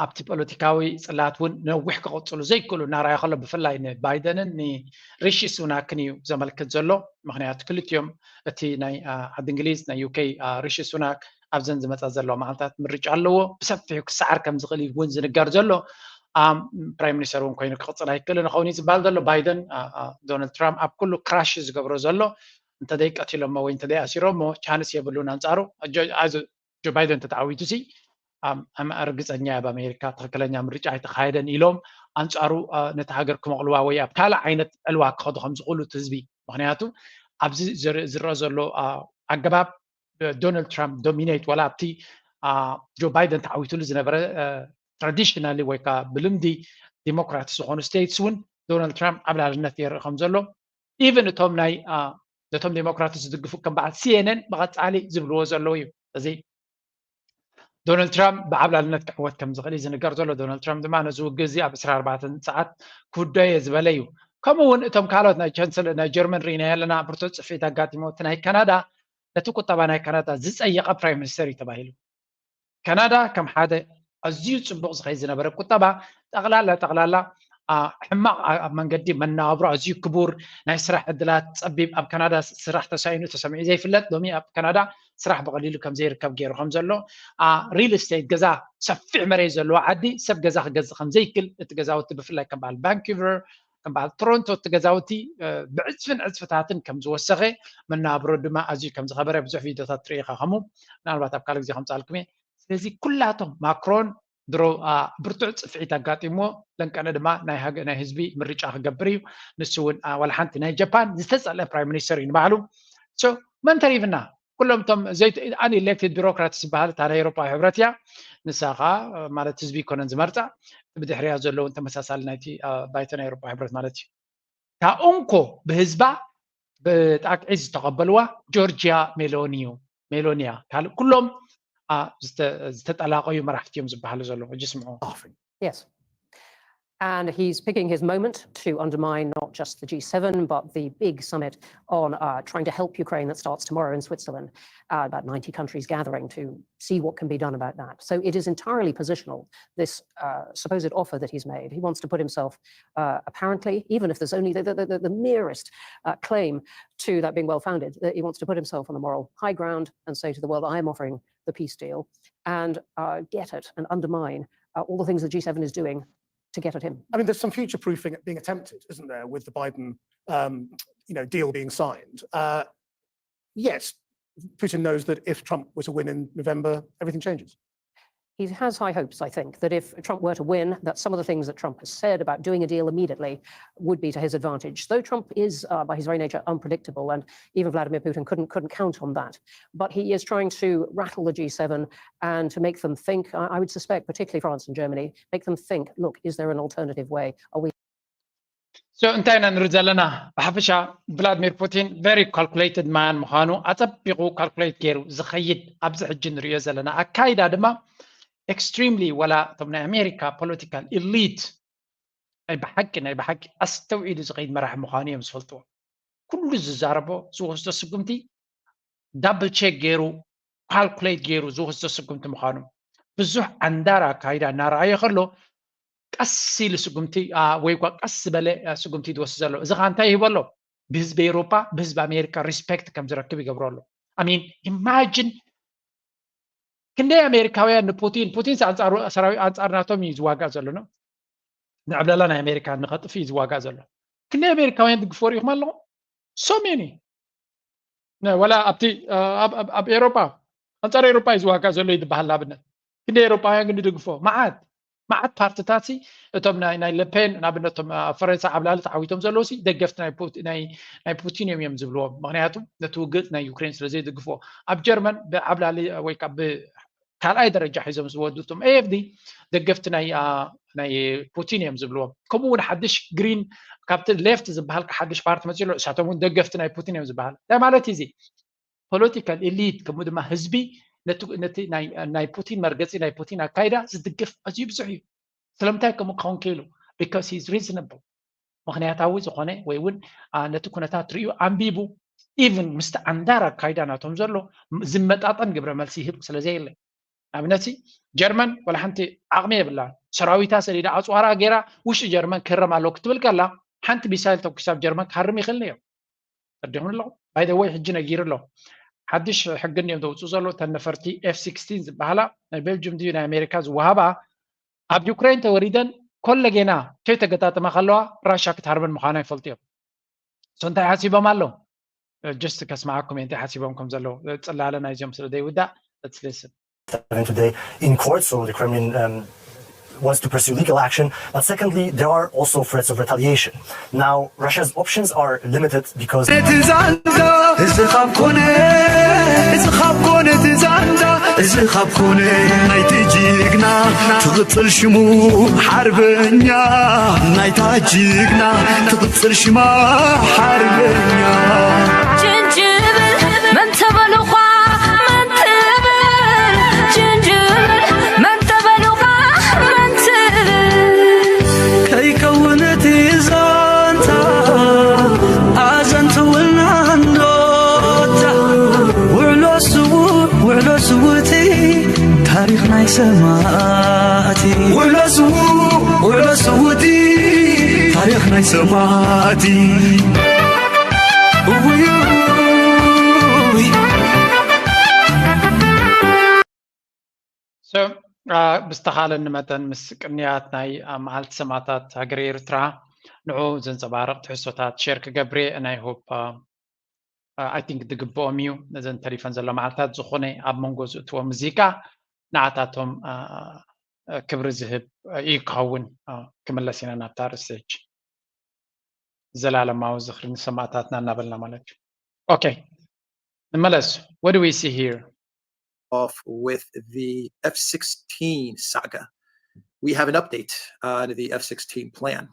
ኣብቲ ፖለቲካዊ ፅላት እውን ነዊሕ ክቕፅሉ ዘይክእሉ እናረኣየ ከሎ ብፍላይ ንባይደንን ንሪሺ ሱናክን እዩ ዘመልክት ዘሎ። ምክንያቱ ክልቲኦም እቲ ናይ ዓዲ እንግሊዝ ናይ ዩኬ ሪሺ ሱናክ ኣብዘን ዝመፃ ዘለዋ መዓልታት ምርጫ ኣለዎ። ብሰፊሑ ክሰዓር ከም ዝኽእል እዩ እውን ዝንገር ዘሎ። ፕራይም ሚኒስተር እውን ኮይኑ ክቕፅል ኣይክእልን ይኸውን እዩ ዝበሃል ዘሎ። ባይደን ዶናልድ ትራምፕ ኣብ ኩሉ ክራሽ ዝገብሮ ዘሎ እንተደይ ቀቲሎሞ ወይ እንተደይ ኣሲሮሞ ቻንስ የብሉን ኣንፃሩ። ጆ ባይደን ተተዓዊቱ ሲ ርግፀኛ ኣብ ኣሜሪካ ትክክለኛ ምርጫ ኣይተካየደን ኢሎም ኣንፃሩ ነቲ ሃገር ክመቕልዋ ወይ ኣብ ካልእ ዓይነት ዕልዋ ክኸዱ ከም ዝኽእሉ እቲ ህዝቢ። ምክንያቱ ኣብዚ ዝረአ ዘሎ ኣገባብ ዶናልድ ትራምፕ ዶሚኔት ዋላ ኣብቲ ጆ ባይደን ተዓዊትሉ ዝነበረ ትራዲሽናሊ ወይ ከዓ ብልምዲ ዲሞክራት ዝኾኑ ስቴትስ እውን ዶናልድ ትራምፕ ዓብላልነት የርኢ ከም ዘሎ ኢቨን እቶም ናይ ነቶም ዴሞክራትስ ዝድግፉ ከም በዓል ሲኤንኤን ብቐፃሊ ዝብልዎ ዘለዉ እዩ። እዚ ዶናልድ ትራምፕ ብዓብላልነት ክዕወት ከም ዝኽእል እዩ ዝንገር ዘሎ። ዶናልድ ትራምፕ ድማ ነዚ ውግእ እዚ ኣብ ዕስራ ኣርባዕተ ሰዓት ክውደዮ ዝበለ እዩ። ከምኡ እውን እቶም ካልኦት ናይ ቻንስለር ናይ ጀርመን ርኢናዮ ኣለና ብርቱዕ ፅፍዒት ኣጋጢሞ እቲ ናይ ካናዳ ነቲ ቁጠባ ናይ ካናዳ ዝፀየቐ ፕራይም ሚኒስተር እዩ ተባሂሉ። ካናዳ ከም ሓደ ኣዝዩ ፅቡቕ ዝኸይድ ዝነበረ ቁጠባ ጠቕላላ ጠቕላላ ሕማቕ ኣብ መንገዲ መነባብሮ ኣዝዩ ክቡር ናይ ስራሕ ዕድላት ፀቢብ ኣብ ካናዳ ስራሕ ተሳኢኑ ተሰሚዑ ዘይፍለጥ ሎሚ ኣብ ካናዳ ስራሕ ብቐሊሉ ከም ዘይርከብ ገይሩ ከም ዘሎ ሪል ስቴት ገዛ ሰፊሕ መሬት ዘለዎ ዓዲ ሰብ ገዛ ክገዝእ ከም ዘይክል እቲ ገዛውቲ ብፍላይ ከም በዓል ቫንኩቨር ከም በዓል ቶሮንቶ እቲ ገዛውቲ ብዕፅፍን ዕፅፍታትን ከም ዝወሰኸ መነባብሮ ድማ ኣዝዩ ከም ዝኸበረ ብዙሕ ቪድዮታት ትርኢ ኢኻ ከምኡ ምናልባት ኣብ ካልእ ግዜ ከምፃልኩም እየ ስለዚ ኩላቶም ማክሮን ድሮ ብርቱዕ ፅፍዒት ኣጋጢምዎ ለንቀነ ድማ ናይ ህዝቢ ምርጫ ክገብር እዩ ንሱ እውን ዋላ ሓንቲ ናይ ጃፓን ዝተፀልአ ፕራይም ሚኒስተር እዩ ንባዕሉ መን ተሪፍና ኩሎም ቶም ኣንኤሌክትድ ቢሮክራትስ ዝበሃል እታ ናይ ኤሮፓ ሕብረት እያ ንሳ ከዓ ማለት ህዝቢ ይኮነን ዝመርፃ ብድሕሪያ ዘለውን ተመሳሳሊ ናይቲ ባይቶ ናይ ኤሮፓ ሕብረት ማለት እዩ እታ እንኮ ብህዝባ ብጣቅዒ ዝተቐበልዋ ጆርጂያ ሜሎኒ እዩ ሜሎኒያ ካልእ ኩሎም ዝተጠላቀዩ መራሕቲ እዮም ዝበሃሉ ዘለዉ ሕጂ ስምዑ Yes. And he's picking his moment to undermine not just the G seven, but the big summit on uh, trying to help Ukraine that starts tomorrow in Switzerland. Uh, about ninety countries gathering to see what can be done about that. So it is entirely positional, this uh, supposed offer that he's made. He wants to put himself, uh, apparently, even if there's only the, the, the, the merest uh, claim to that being well founded, that he wants to put himself on the moral high ground and say to the world, I am offering the peace deal, and uh, get at and undermine uh, all the things the G seven is doing to get at him. I mean, there's some future proofing being attempted, isn't there, with the Biden, um, you know, deal being signed. Uh, yes, Putin knows that if Trump were to win in November, everything changes. He has high hopes, I think, that if Trump were to win, that some of the things that Trump has said about doing a deal immediately would be to his advantage. Though Trump is, uh, by his very nature, unpredictable, and even Vladimir Putin couldn't couldn't count on that. But he is trying to rattle the G seven and to make them think. I, I would suspect, particularly France and Germany, make them think. Look, is there an alternative way? Are we So እንታይ ኢና ንርኢ ዘለና? ብሓፈሻ ቭላድሚር ፑቲን very calculated man ምዃኑ ኣጸቢቑ ካልኩሌት ገይሩ ዝኸይድ ኣብዚ ሕጂ ንሪኦ ዘለና ኣካይዳ ድማ extremely ወላ እቶም ናይ ኣሜሪካ political elite ናይ ብሓቂ ናይ ብሓቂ ኣስተውዒሉ ዝኸይድ መራሒ ምዃኑ እዮም ዝፈልጥዎ። ኩሉ ዝዛረቦ ዝወስዶ ስጉምቲ double check ገይሩ calculate ገይሩ ዝወስዶ ስጉምቲ ምዃኑ ብዙሕ ኣንዳር ኣካይዳ እናረኣየ ከሎ ቀስ ኢሉ ስጉምቲ ወይ ኳ ቀስ ዝበለ ስጉምቲ ዝወስድ ዘሎ። እዚ ከዓ እንታይ ይህቦ ኣሎ? ብህዝቢ ኤውሮጳ ብህዝቢ ኣሜሪካ respect ከም ዝረክብ ይገብሮ ኣሎ። I mean imagine ክንደይ ኣሜሪካውያን ንፑቲን ፑቲን ኣንጻር ናቶም እዩ ዝዋጋእ ዘሎ ነው ንዕብለላ ናይ ኣሜሪካ ንኸጥፍ እዩ ዝዋጋእ ዘሎ። ክንደይ ኣሜሪካውያን ድግፎ ርኢኹም ኣለኹም? So many ወላ ኣብቲ ኣብ ኤሮጳ ኣንጻር ኤሮጳ እዩ ዝዋጋእ ዘሎ ይድበሃል። ንኣብነት ክንደይ ኤሮጳውያን ግን ድግፎ መዓት መዓት ፓርትታት እቶም ናይ ለፔን ንኣብነት እቶም ኣብ ፈረንሳ ዓብላሊ ተዓዊቶም ዘለዉ ደገፍቲ ናይ ፑቲን እዮም እዮም ዝብልዎም። ምክንያቱ ነቲ ውግእ ናይ ዩክሬን ስለ ዘይድግፎ ኣብ ጀርመን ብዓብላሊ ወይ ካልኣይ ደረጃ ሒዞም ዝወዱ እቶም AFD ደገፍቲ ናይ ናይ ፑቲን እዮም ዝብልዎም። ከምኡ እውን ሓድሽ ግሪን ካብቲ ሌፍት ዝበሃል ሓድሽ ፓርቲ መፅኡ ኣሎ። እሳቶም እውን ደገፍቲ ናይ ፑቲን እዮም ዝበሃል። እንታይ ማለት እዩ እዚ? Political elite ከምኡ ድማ ህዝቢ ነቲ ናይ ፑቲን መርገፂ ናይ ፑቲን ኣካይዳ ዝድግፍ ኣዝዩ ብዙሕ እዩ። ስለምንታይ ከምኡ ክኸውን ክኢሉ? Because he's reasonable። ምክንያታዊ ዝኾነ ወይ እውን ነቲ ኩነታት ሪኡ ኣንቢቡ even ምስቲ ኣንዳር ኣካይዳ ናቶም ዘሎ ዝመጣጠን ግብረ መልሲ ይህብ ስለ ዘየለ። ኣብነት ጀርመን ወላ ሓንቲ ዓቕሚ የብላ። ሰራዊታ ሰዲዳ ኣፅዋራ ገይራ ውሽጢ ጀርመን ክህረም ኣለዎ ክትብል ከላ ሓንቲ ሚሳይል ተኩሳ ኣብ ጀርመን ክሃርም ይኽእል ነይሩ። ተረዲኹም ኣለኹም? By the way ሕጂ ነጊሩ ኣሎ። ሓድሽ ሕጊ እንዲዮም ዘውፅኡ ዘሎ እተን ነፈርቲ ኤፍ ሲክስቲን ዝበሃላ ናይ ቤልጅም ድዩ ናይ ኣሜሪካ ዝወሃባ ኣብ ዩክሬን ተወሪደን ኮለጌና ከይተገጣጠማ ከለዋ ራሻ ክትሃርበን ምዃና ይፈልጡ እዮም። So እንታይ ሓሲቦም ኣለዉ? Just ከስማዓኩም እየ እንታይ ሓሲቦም ከም ዘለዉ። ፅላለ ናይዚኦም ስለ ዘይውዳእ let's listen. Today in court, so the Kremlin um, wants to pursue legal action, but secondly, there are also threats of retaliation. Now, Russia's options are limited because እቲ ዛንታ እዚ ካብ ኮነ እዚ ካብ ኮነ እቲ ዛንታ እዚ ካብ ኮነ ናይቲ ጅግና ትቕጽል ሽሙ ሓርበኛ ናይታ ጅግና ትቕጽል ሽማ ሓርበኛ ጅንጅብል መን ተበሉኳ መን ትብል ጅንጅብል መን ተበሉኳ መን ትብል ከይከውን እቲ ዛንታ ኣዘንትውልና እንዶታ ውዕሎ ስውእ ውዕሎ ስውእቲ ታሪኽ ናይ ሰማእቲ ውዕሎ ስውእ ውዕሎ ስውእቲ ታሪኽ ናይ ሰማእቲ እውይ So ብዝተኻለኒ መጠን ምስ ቅንያት ናይ መዓልቲ ሰማእታት ሃገር ኤርትራ ንዑ ዘንጸባርቕ ትሕዝቶታት ሸር ክገብር እየ። ናይ ሆፕ I think ድግብኦም እዩ ነዘን ተሪፈን ዘሎ መዓልታት ዝኾነ ኣብ መንጎ ዝእትዎ ሙዚቃ ንዓታቶም ክብሪ ዝህብ እዩ ክኸውን። ክምለስ ኢና ናብታ ርእሲ ሕጂ። ዘላለማዊ ዝኽሪ ንሰማእታትና እናበልና ማለት እዩ። Okay, ንመለስ። What do we see here? Off with the F sixteen saga. We have an update on the F sixteen plan.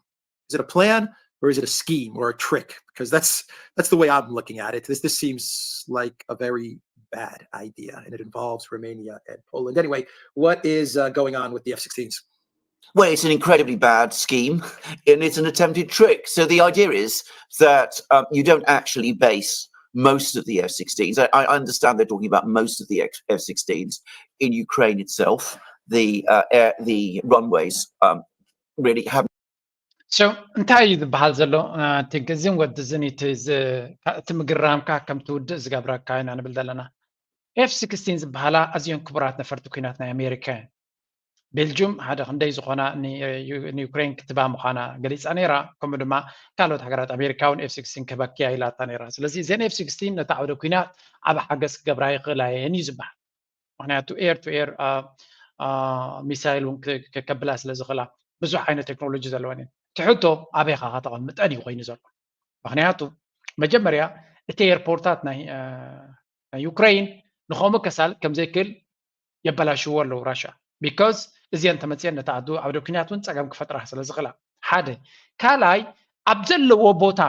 Is it a plan or is it a scheme or a trick? Because that's that's the way I'm looking at it. This this seems like a very bad idea, and it involves Romania and Poland. Anyway, what is uh, going on with the F sixteens? Well, it's an incredibly bad scheme, and it's an attempted trick. So the idea is that um, you don't actually base most of the F sixteens. I, I understand they're talking about most of the F sixteens in Ukraine itself. The uh, air, the runways um, really haven't. So እንታይ እዩ ዝበሃል ዘሎ? Think እዚን ወዲ እዚን እቲ ምግራምካ ከም ትውድእ ዝገብረካ ኢና ንብል ዘለና። ኤፍ ሲክስቲን ዝበሃላ ኣዝዮን ክቡራት ነፈርቲ ኩናት ናይ ኣሜሪካ እየን። ቤልጅም ሓደ ክንደይ ዝኾና ንዩክሬን ክትባ ምዃና ገሊፃ ነይራ። ከምኡ ድማ ካልኦት ሃገራት ኣሜሪካ እውን ኤፍ ሲክስቲን ክህበኪያ ኢላታ ነይራ። ስለዚ እዘን ኤፍ ሲክስቲን ነታ ዓውደ ኩናት ዓብ ሓገዝ ክገብራ ይኽእላ እየን እዩ ዝበሃል። ምክንያቱ air to air ሚሳይል እውን ከብላ ስለ ዝኽእላ ብዙሕ ዓይነት ቴክኖሎጂ ዘለወን እየን። እቲ ሕቶ ኣበይ ኢኻ ከተቐምጠን እዩ ኮይኑ ዘሎ። ምክንያቱ መጀመርያ እቲ ኤርፖርታት ናይ ዩክሬን ንኸምኡ ከሳልጥ ከምዘይክእል የበላሽዎ ኣለዉ ራሻ። ቢካዝ እዚአን ተመፅየን ነታ ዓዱ ዓውደ ኩናት እውን ፀገም ክፈጥራ ስለ ዝኽእላ ሓደ። ካልኣይ ኣብ ዘለዎ ቦታ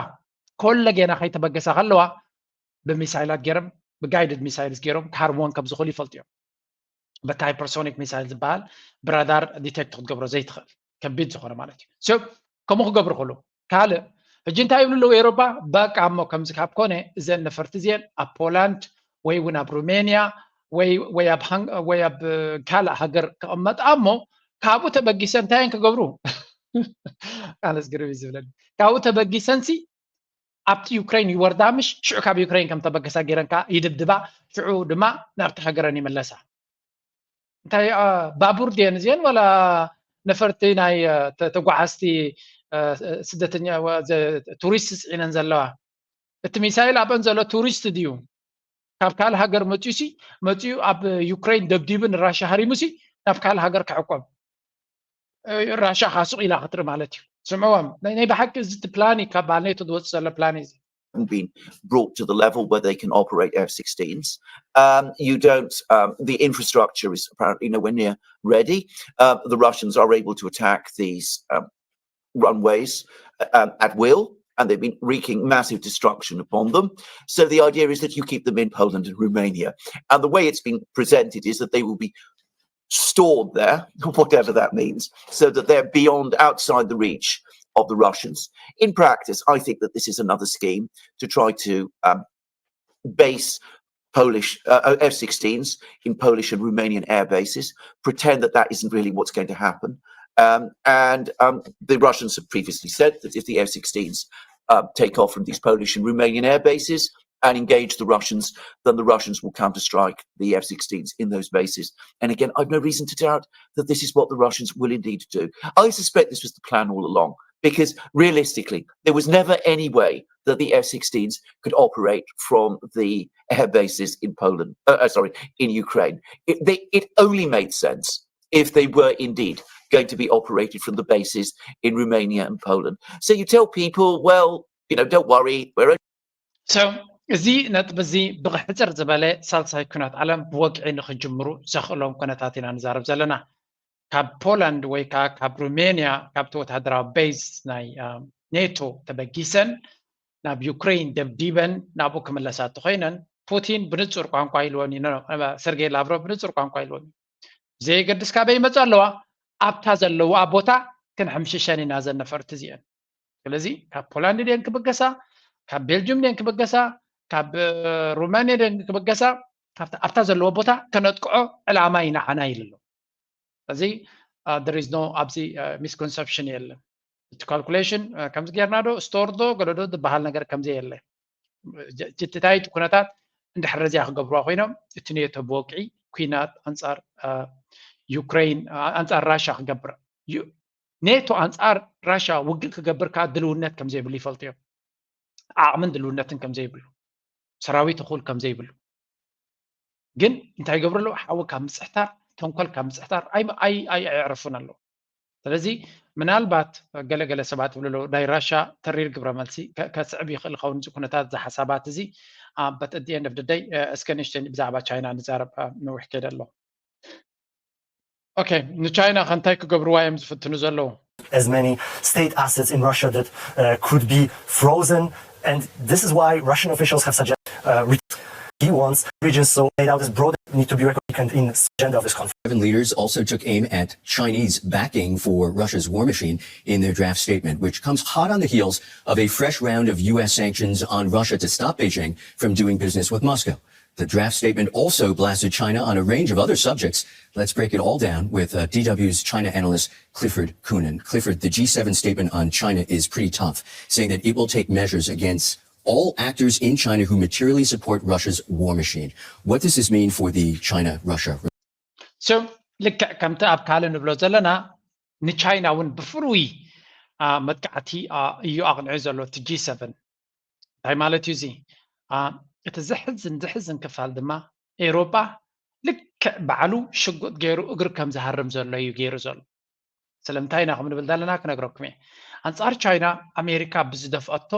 ኮለጌና ከይተበገሳ ከለዋ ብሚሳይላት ገይሮም ብጋይድድ ሚሳይልስ ገይሮም ክሃርምዎን ከም ዝኽእሉ ይፈልጡ እዮም። በቲ ሃይፐርሶኒክ ሚሳይል ዝበሃል ብራዳር ዲቴክት ክትገብሮ ዘይትኽእል ከቢድ ዝኾነ ማለት እዩ። ከምኡ ክገብሩ ከሉ ካልእ ሕጂ እንታይ ይብሉ ኣለዉ ኤሮፓ? በቃ እሞ ከምዚ ካብ ኮነ እዘን ነፈርቲ እዚአን ኣብ ፖላንድ ወይ እውን ኣብ ሩሜንያ ወይ ኣብ ካልእ ሃገር ክቕመጣ እሞ ካብኡ ተበጊሰ እንታይ እየን ክገብሩ? ኣነስ ግርም እዩ ዝብለኒ። ካብኡ ተበጊሰንሲ ኣብቲ ዩክሬን ይወርዳ ምሽ ሽዑ ካብ ዩክሬን ከም ተበገሳ ገይረን ከዓ ይድብድባ ሽዑ ድማ ናብቲ ሃገረን ይመለሳ። እንታይ ባቡር ድየን እዚአን ዋላ ነፈርቲ ናይ ተጓዓዝቲ ስደተኛ ቱሪስት ፅዒነን ዘለዋ? እቲ ሚሳይል ኣብአን ዘሎ ቱሪስት ድዩ? ካብ ካልእ ሃገር መፅዩ ሲ መፅዩ ኣብ ዩክሬን ደብዲቡ ንራሻ ሃሪሙ ሲ ናብ ካልእ ሃገር ክዕቆብ ራሻ ካሱቕ ኢላ ክትርኢ ማለት እዩ። ስምዕዎም ናይ ብሓቂ እዚ እቲ ፕላን እዩ ካብ በዓል ኔቶ ዝወፅእ ዘሎ ፕላን እዩ። Been brought to the level where they can operate F sixteens. Um, you don't, um, the infrastructure is apparently nowhere near ready. Uh, the Russians are able to attack these um, runways um, at will, and they've been wreaking massive destruction upon them. So the idea is that you keep them in Poland and Romania. And the way it's been presented is that they will be stored there, whatever that means, so that they're beyond, outside the reach of the Russians. In practice, I think that this is another scheme to try to um, base Polish uh, F sixteens in Polish and Romanian air bases, pretend that that isn't really what's going to happen. Um, and um, the Russians have previously said that if the F sixteens uh, take off from these Polish and Romanian air bases and engage the Russians, then the Russians will counterstrike the F sixteens in those bases. And again, I've no reason to doubt that this is what the Russians will indeed do. I suspect this was the plan all along, because realistically, there was never any way that the F sixteens could operate from the air bases in Poland, uh, uh, sorry, in Ukraine. It, they, it only made sense if they were indeed going to be operated from the bases in Romania and Poland. So you tell people, well, you know, don't worry, we're so እዚ ነጥቢ እዚ ብሕፅር ዝበለ ሳልሳይ ኩናት ዓለም ብወግዒ ንክጅምሩ ዘኽእሎም ኩነታት ኢና ንዛረብ ዘለና። ካብ ፖላንድ ወይ ከዓ ካብ ሩሜንያ ካብቲ ወታደራዊ ቤዝ ናይ ኔቶ ተበጊሰን ናብ ዩክሬን ደብዲበን ናብኡ ክምለሳ እንተኮይነን ፑቲን ብንፁር ቋንቋ ኢልወን እዩ ሰርጌይ ላቭሮቭ ብንፁር ቋንቋ ኢልወን እዩ። ብዘየገድስ ካበይ ይመፁ ኣለዋ ኣብታ ዘለዋ ቦታ ክንሕምሽሸን ኢና ዘን ነፈርቲ እዚአን። ስለዚ ካብ ፖላንድ ድየን ክብገሳ፣ ካብ ቤልጅም ድየን ክብገሳ፣ ካብ ሩማንያ ድየን ክብገሳ ኣብታ ዘለዎ ቦታ ከነጥቅዖ ዕላማ እዩ ንዓና ኢሉ ኣሎ። ስለዚ there is no ኣብዚ ሚስኮንሰፕሽን የለን። እቲ ካልኩሌሽን ከምዚ ጌርና ዶ ስቶር ዶ ገለ ዶ ዝበሃል ነገር ከምዚ የለ። ጅትታይት ኩነታት እንድሕር ረዚያ ክገብርዋ ኮይኖም እቲ ኔቶ ብወግዒ ኩናት ኣንፃር ዩክሬን ኣንፃር ራሻ ክገብር ኔቶ ኣንፃር ራሻ ውግእ ክገብር ከዓ ድልውነት ከምዘይብሉ ይፈልጡ እዮም። ዓቕምን ድልውነትን ከምዘይብሉ ሰራዊት እኹል ከምዘይብሉ ግን እንታይ ይገብሩ ኣለዉ? ሓዊ ካብ ምፅሕታር ተንኮል ካብ ምፅሕታር ኣይዕረፉን ኣለዉ። ስለዚ ምናልባት ገለገለ ሰባት ይብሉ ኣለዉ ናይ ራሻ ተሪር ግብረ መልሲ ከስዕብ ይኽእል ኸውን እዚ ኩነታት እዚ ሓሳባት እዚ። But at the end of the day እስከ ንእሽተይ ብዛዕባ ቻይና ንዛረብ። ነዊሕ ከይደ ኣለኹ። Okay, ንቻይና ከ እንታይ ክገብርዋ እዮም ዝፍትኑ ዘለዉ? As many state assets in Russia that uh, could be frozen, and this is why Russian officials have suggested uh, he wants regions so laid out as broad need to be recognized in agenda of this conflict. Seven leaders also took aim at Chinese backing for Russia's war machine in their draft statement, which comes hot on the heels of a fresh round of U S sanctions on Russia to stop Beijing from doing business with Moscow. The draft statement also blasted China on a range of other subjects. Let's break it all down with uh, D W's China analyst Clifford Coonan. Clifford, the G seven statement on China is pretty tough, saying that it will take measures against all actors in China who materially support Russia's war machine. What does this mean for the China-Russia? So ልክዕ ከምቲ ኣብ ካልእ ንብሎ ዘለና ንቻይና እውን ብፍሩይ መጥቃዕቲ እዩ ኣቕንዑ ዘሎ እቲ ጂ ሰቨን። እንታይ ማለት እዩ እዚ? እቲ ዘሕዝን ዘሕዝን ክፋል ድማ ኤውሮጳ ልክዕ ባዕሉ ሽጉጥ ገይሩ እግሪ ከም ዝሃርም ዘሎ እዩ ገይሩ ዘሎ። ስለምንታይ ኢና ከም ንብል ዘለና ክነግረኩም እየ። ኣንጻር ቻይና ኣሜሪካ ብዝደፍአቶ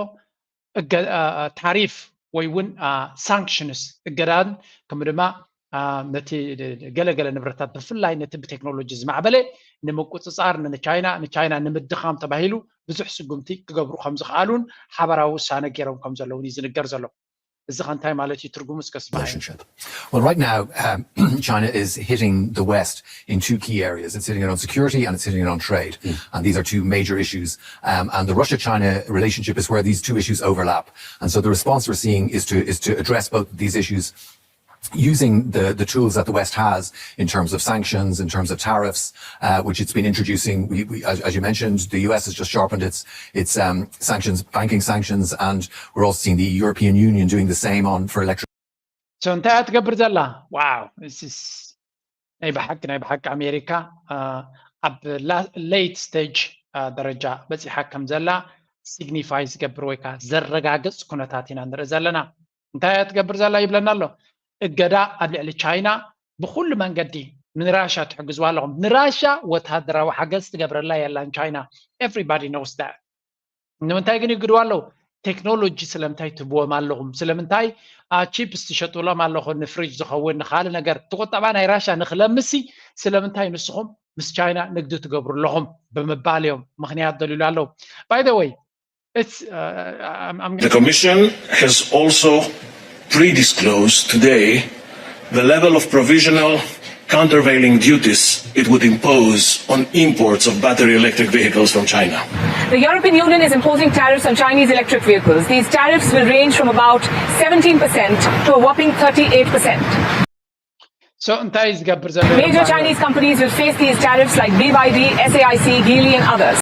እገ- አ- አ- ታሪፍ ወይ እውን ሳንክሽንስ እገዳን ከም ድማ አ፣ ነቲ ገለገለ ንብረታት ብፍላይ ነቲ ብቴክኖሎጂ ዝማዕበለ ንምቁፅፃር ንቻይና ንቻይና ንምድኻም ተባሂሉ ብዙሕ ስጉምቲ ክገብሩ ከም ዝኽኣሉን ሓበራዊ ውሳነ ገይሮም ከም ዘለውን እዩ ዝንገር ዘሎ። እዚ ከ እንታይ ማለት እዩ ትርጉሙ እስከ ስማዕ። relationship. Well, right now, um, China is hitting the West in two key areas. It's hitting it on security and it's hitting it on trade. And these are two major issues. Um, and the Russia China relationship is where these two issues overlap. And so the response we're seeing is to, is to address both of these issues using the, the tools that the West has in terms of sanctions, in terms of tariffs, uh, which it's been introducing. We, we, as, as you mentioned, the U S has just sharpened its, its um, sanctions, banking sanctions, and we're also seeing the European Union doing the same on for electric. So እንታይ እያ ትገብር ዘላ? Wow, this is ናይ ብሓቂ ናይ ብሓቂ ኣሜሪካ ኣብ late stage ደረጃ በፂሓ ከም ዘላ ሲግኒፋይ ዝገብር ወይ ከዓ ዘረጋግፅ ኩነታት ኢና ንርኢ ዘለና። እንታይ እያ ትገብር ዘላ ይብለና ኣሎ። እገዳ ኣብ ልዕሊ ቻይና ብኩሉ መንገዲ ንራሻ ትሕግዝዋ ኣለኹም። ንራሻ ወታደራዊ ሓገዝ ትገብረላ የላን ቻይና። Everybody knows that። ንምንታይ ግን ይግድዋ ኣለዉ? ቴክኖሎጂ ስለምንታይ ትብዎም ኣለኹም? ስለምንታይ ቺፕስ ትሸጥሎም ኣለኹ? ንፍሪጅ ዝኸውን ንካልእ ነገር ትቁጠባ ናይ ራሻ ንክለምሲ ስለምንታይ ንስኹም ምስ ቻይና ንግዲ ትገብሩ ኣለኹም ብምባል እዮም ምክንያት ደልሉ ኣለዉ። By the way, it's uh, I'm, I'm The Commission has also pre-disclosed today the level of provisional countervailing duties it would impose on imports of battery electric vehicles from China. The European Union is imposing tariffs on Chinese electric vehicles. These tariffs will range from about seventeen percent to a whopping thirty-eight percent. So እንታይ ዝገብር ዘሎ Major Chinese companies will face these tariffs like B Y D, S A I C, Geely and others.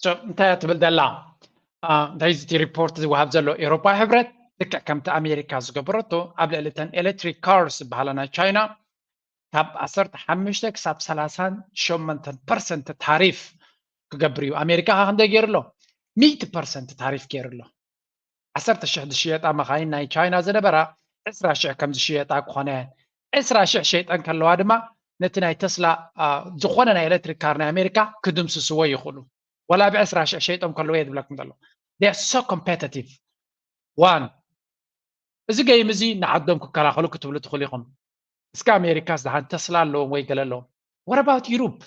So እንታይ እያ ትብል ዘላ? እንታይ እዚ ሪፖርት ዝወሃብ ዘሎ ኤሮፓ ሕብረት ልክዕ ከምቲ ኣሜሪካ ዝገበረቶ ኣብ ልዕሊ ተን ኤሌክትሪክ ካርስ ዝበሃላ ናይ ቻይና ካብ ዓሰርተ ሓሙሽተ ክሳብ ሰላሳን ሸሞንተን ፐርሰንት ታሪፍ ክገብር እዩ። ኣሜሪካ ከ ክንደይ ገይሩ ኣሎ? ሚእቲ ፐርሰንት ታሪፍ ገይሩ ኣሎ። ዓሰርተ ሽሕ ዝሽየጣ መኻይን ናይ ቻይና ዝነበራ ዕስራ ሽሕ ከም ዝሽየጣ ክኾነ ዕስራ ሽሕ ሸይጠን ከለዋ ድማ ነቲ ናይ ተስላ ዝኾነ ናይ ኤሌክትሪክ ካር ናይ ኣሜሪካ ክድምስስዎ ይኽእሉ። ወላ ብዕስራ ሽሕ ሸይጦም ከለዉ እየ ዝብለኩም ዘሎ። They are so competitive. One, እዚ ገይም እዚ ንዓዶም ክከላኸሉ ክትብሉ ትኽእሉ ኢኹም። እስከ ኣሜሪካስ ደሓን ተስላ ኣለዎም ወይ ገለ ኣለዎም? What about Europe?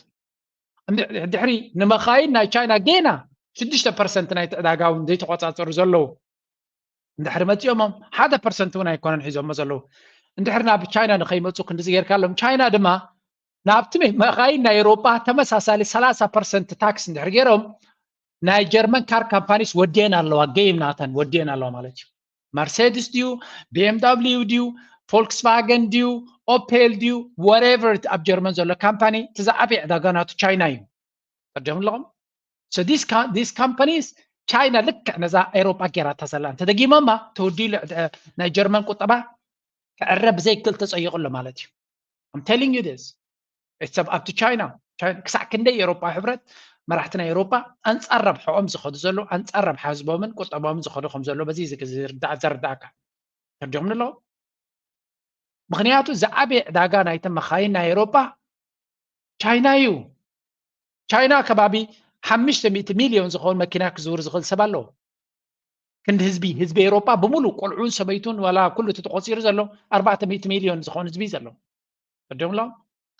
ድሕሪ ንመኻይን ናይ ቻይና ጌና ሽዱሽተ ፐርሰንት ናይቲ ዕዳጋ እውን ዘይተቆፃፀሩ ዘለዉ እንድሕሪ መፂኦሞም ሓደ ፐርሰንት እውን ኣይኮነን ሒዞሞ ዘለዉ። እንድሕሪ ናብ ቻይና ንኸይመፁ ክንድዚ ጌርካሎም ቻይና ድማ ናብቲ መኻይን ናይ ኤሮጳ ተመሳሳሊ ሰላሳ ፐርሰንት ታክስ እንድሕሪ ገይሮም ናይ ጀርመን ካር ካምፓኒስ ወዲየን ኣለዋ። ገይም ናተን ወዲየን ኣለዋ ማለት እዩ። መርሴድስ ድዩ፣ ቢኤምዳብሊዩ ድዩ፣ ፎልክስቫገን ድዩ፣ ኦፔል ድዩ፣ ወሬቨር ኣብ ጀርመን ዘሎ ካምፓኒ እቲ ዝዓበየ ዕዳጋ ናቱ ቻይና እዩ። ተርዲኦም ኣለኹም። So these companies ቻይና ልክዕ ነዛ ኤሮጳ ጌራታ ዘላ እንተደጊሞማ ተወዲሉ ናይ ጀርመን ቁጠባ ክዕረ ብዘይክእል ተፀይቑ ኣሎ ማለት እዩ። I'm telling you this. It's up to China. ክሳዕ ክንደይ ኤሮጳ ሕብረት መራሕቲ ናይ ኤሮጳ ኣንጻር ረብሐኦም ዝኸዱ ዘለዉ ኣንጻር ረብሓ ህዝቦምን ቁጠባኦምን ዝኸዱ ከም ዘለዉ በዚ ዝርዳእ ዘርዳእካ ተርዲኦም ኣለዉ። ምክንያቱ ዝዓበየ ዕዳጋ ናይተ መኻይን ናይ ኤሮጳ ቻይና እዩ። ቻይና ከባቢ ሓሙሽተ ሚእቲ ሚልዮን ዝኸውን መኪና ክዝውር ዝኽእል ሰብ ኣለዎ። ክንዲ ህዝቢ ህዝቢ ኤሮጳ ብምሉእ ቆልዑን ሰበይቱን ዋላ ኩሉ እቲ ተቆፂሩ ዘሎ ኣርባዕተ ሚእቲ ሚልዮን ዝኸውን ህዝቢ ዘሎ። ተርዲኦም ኣለዉ።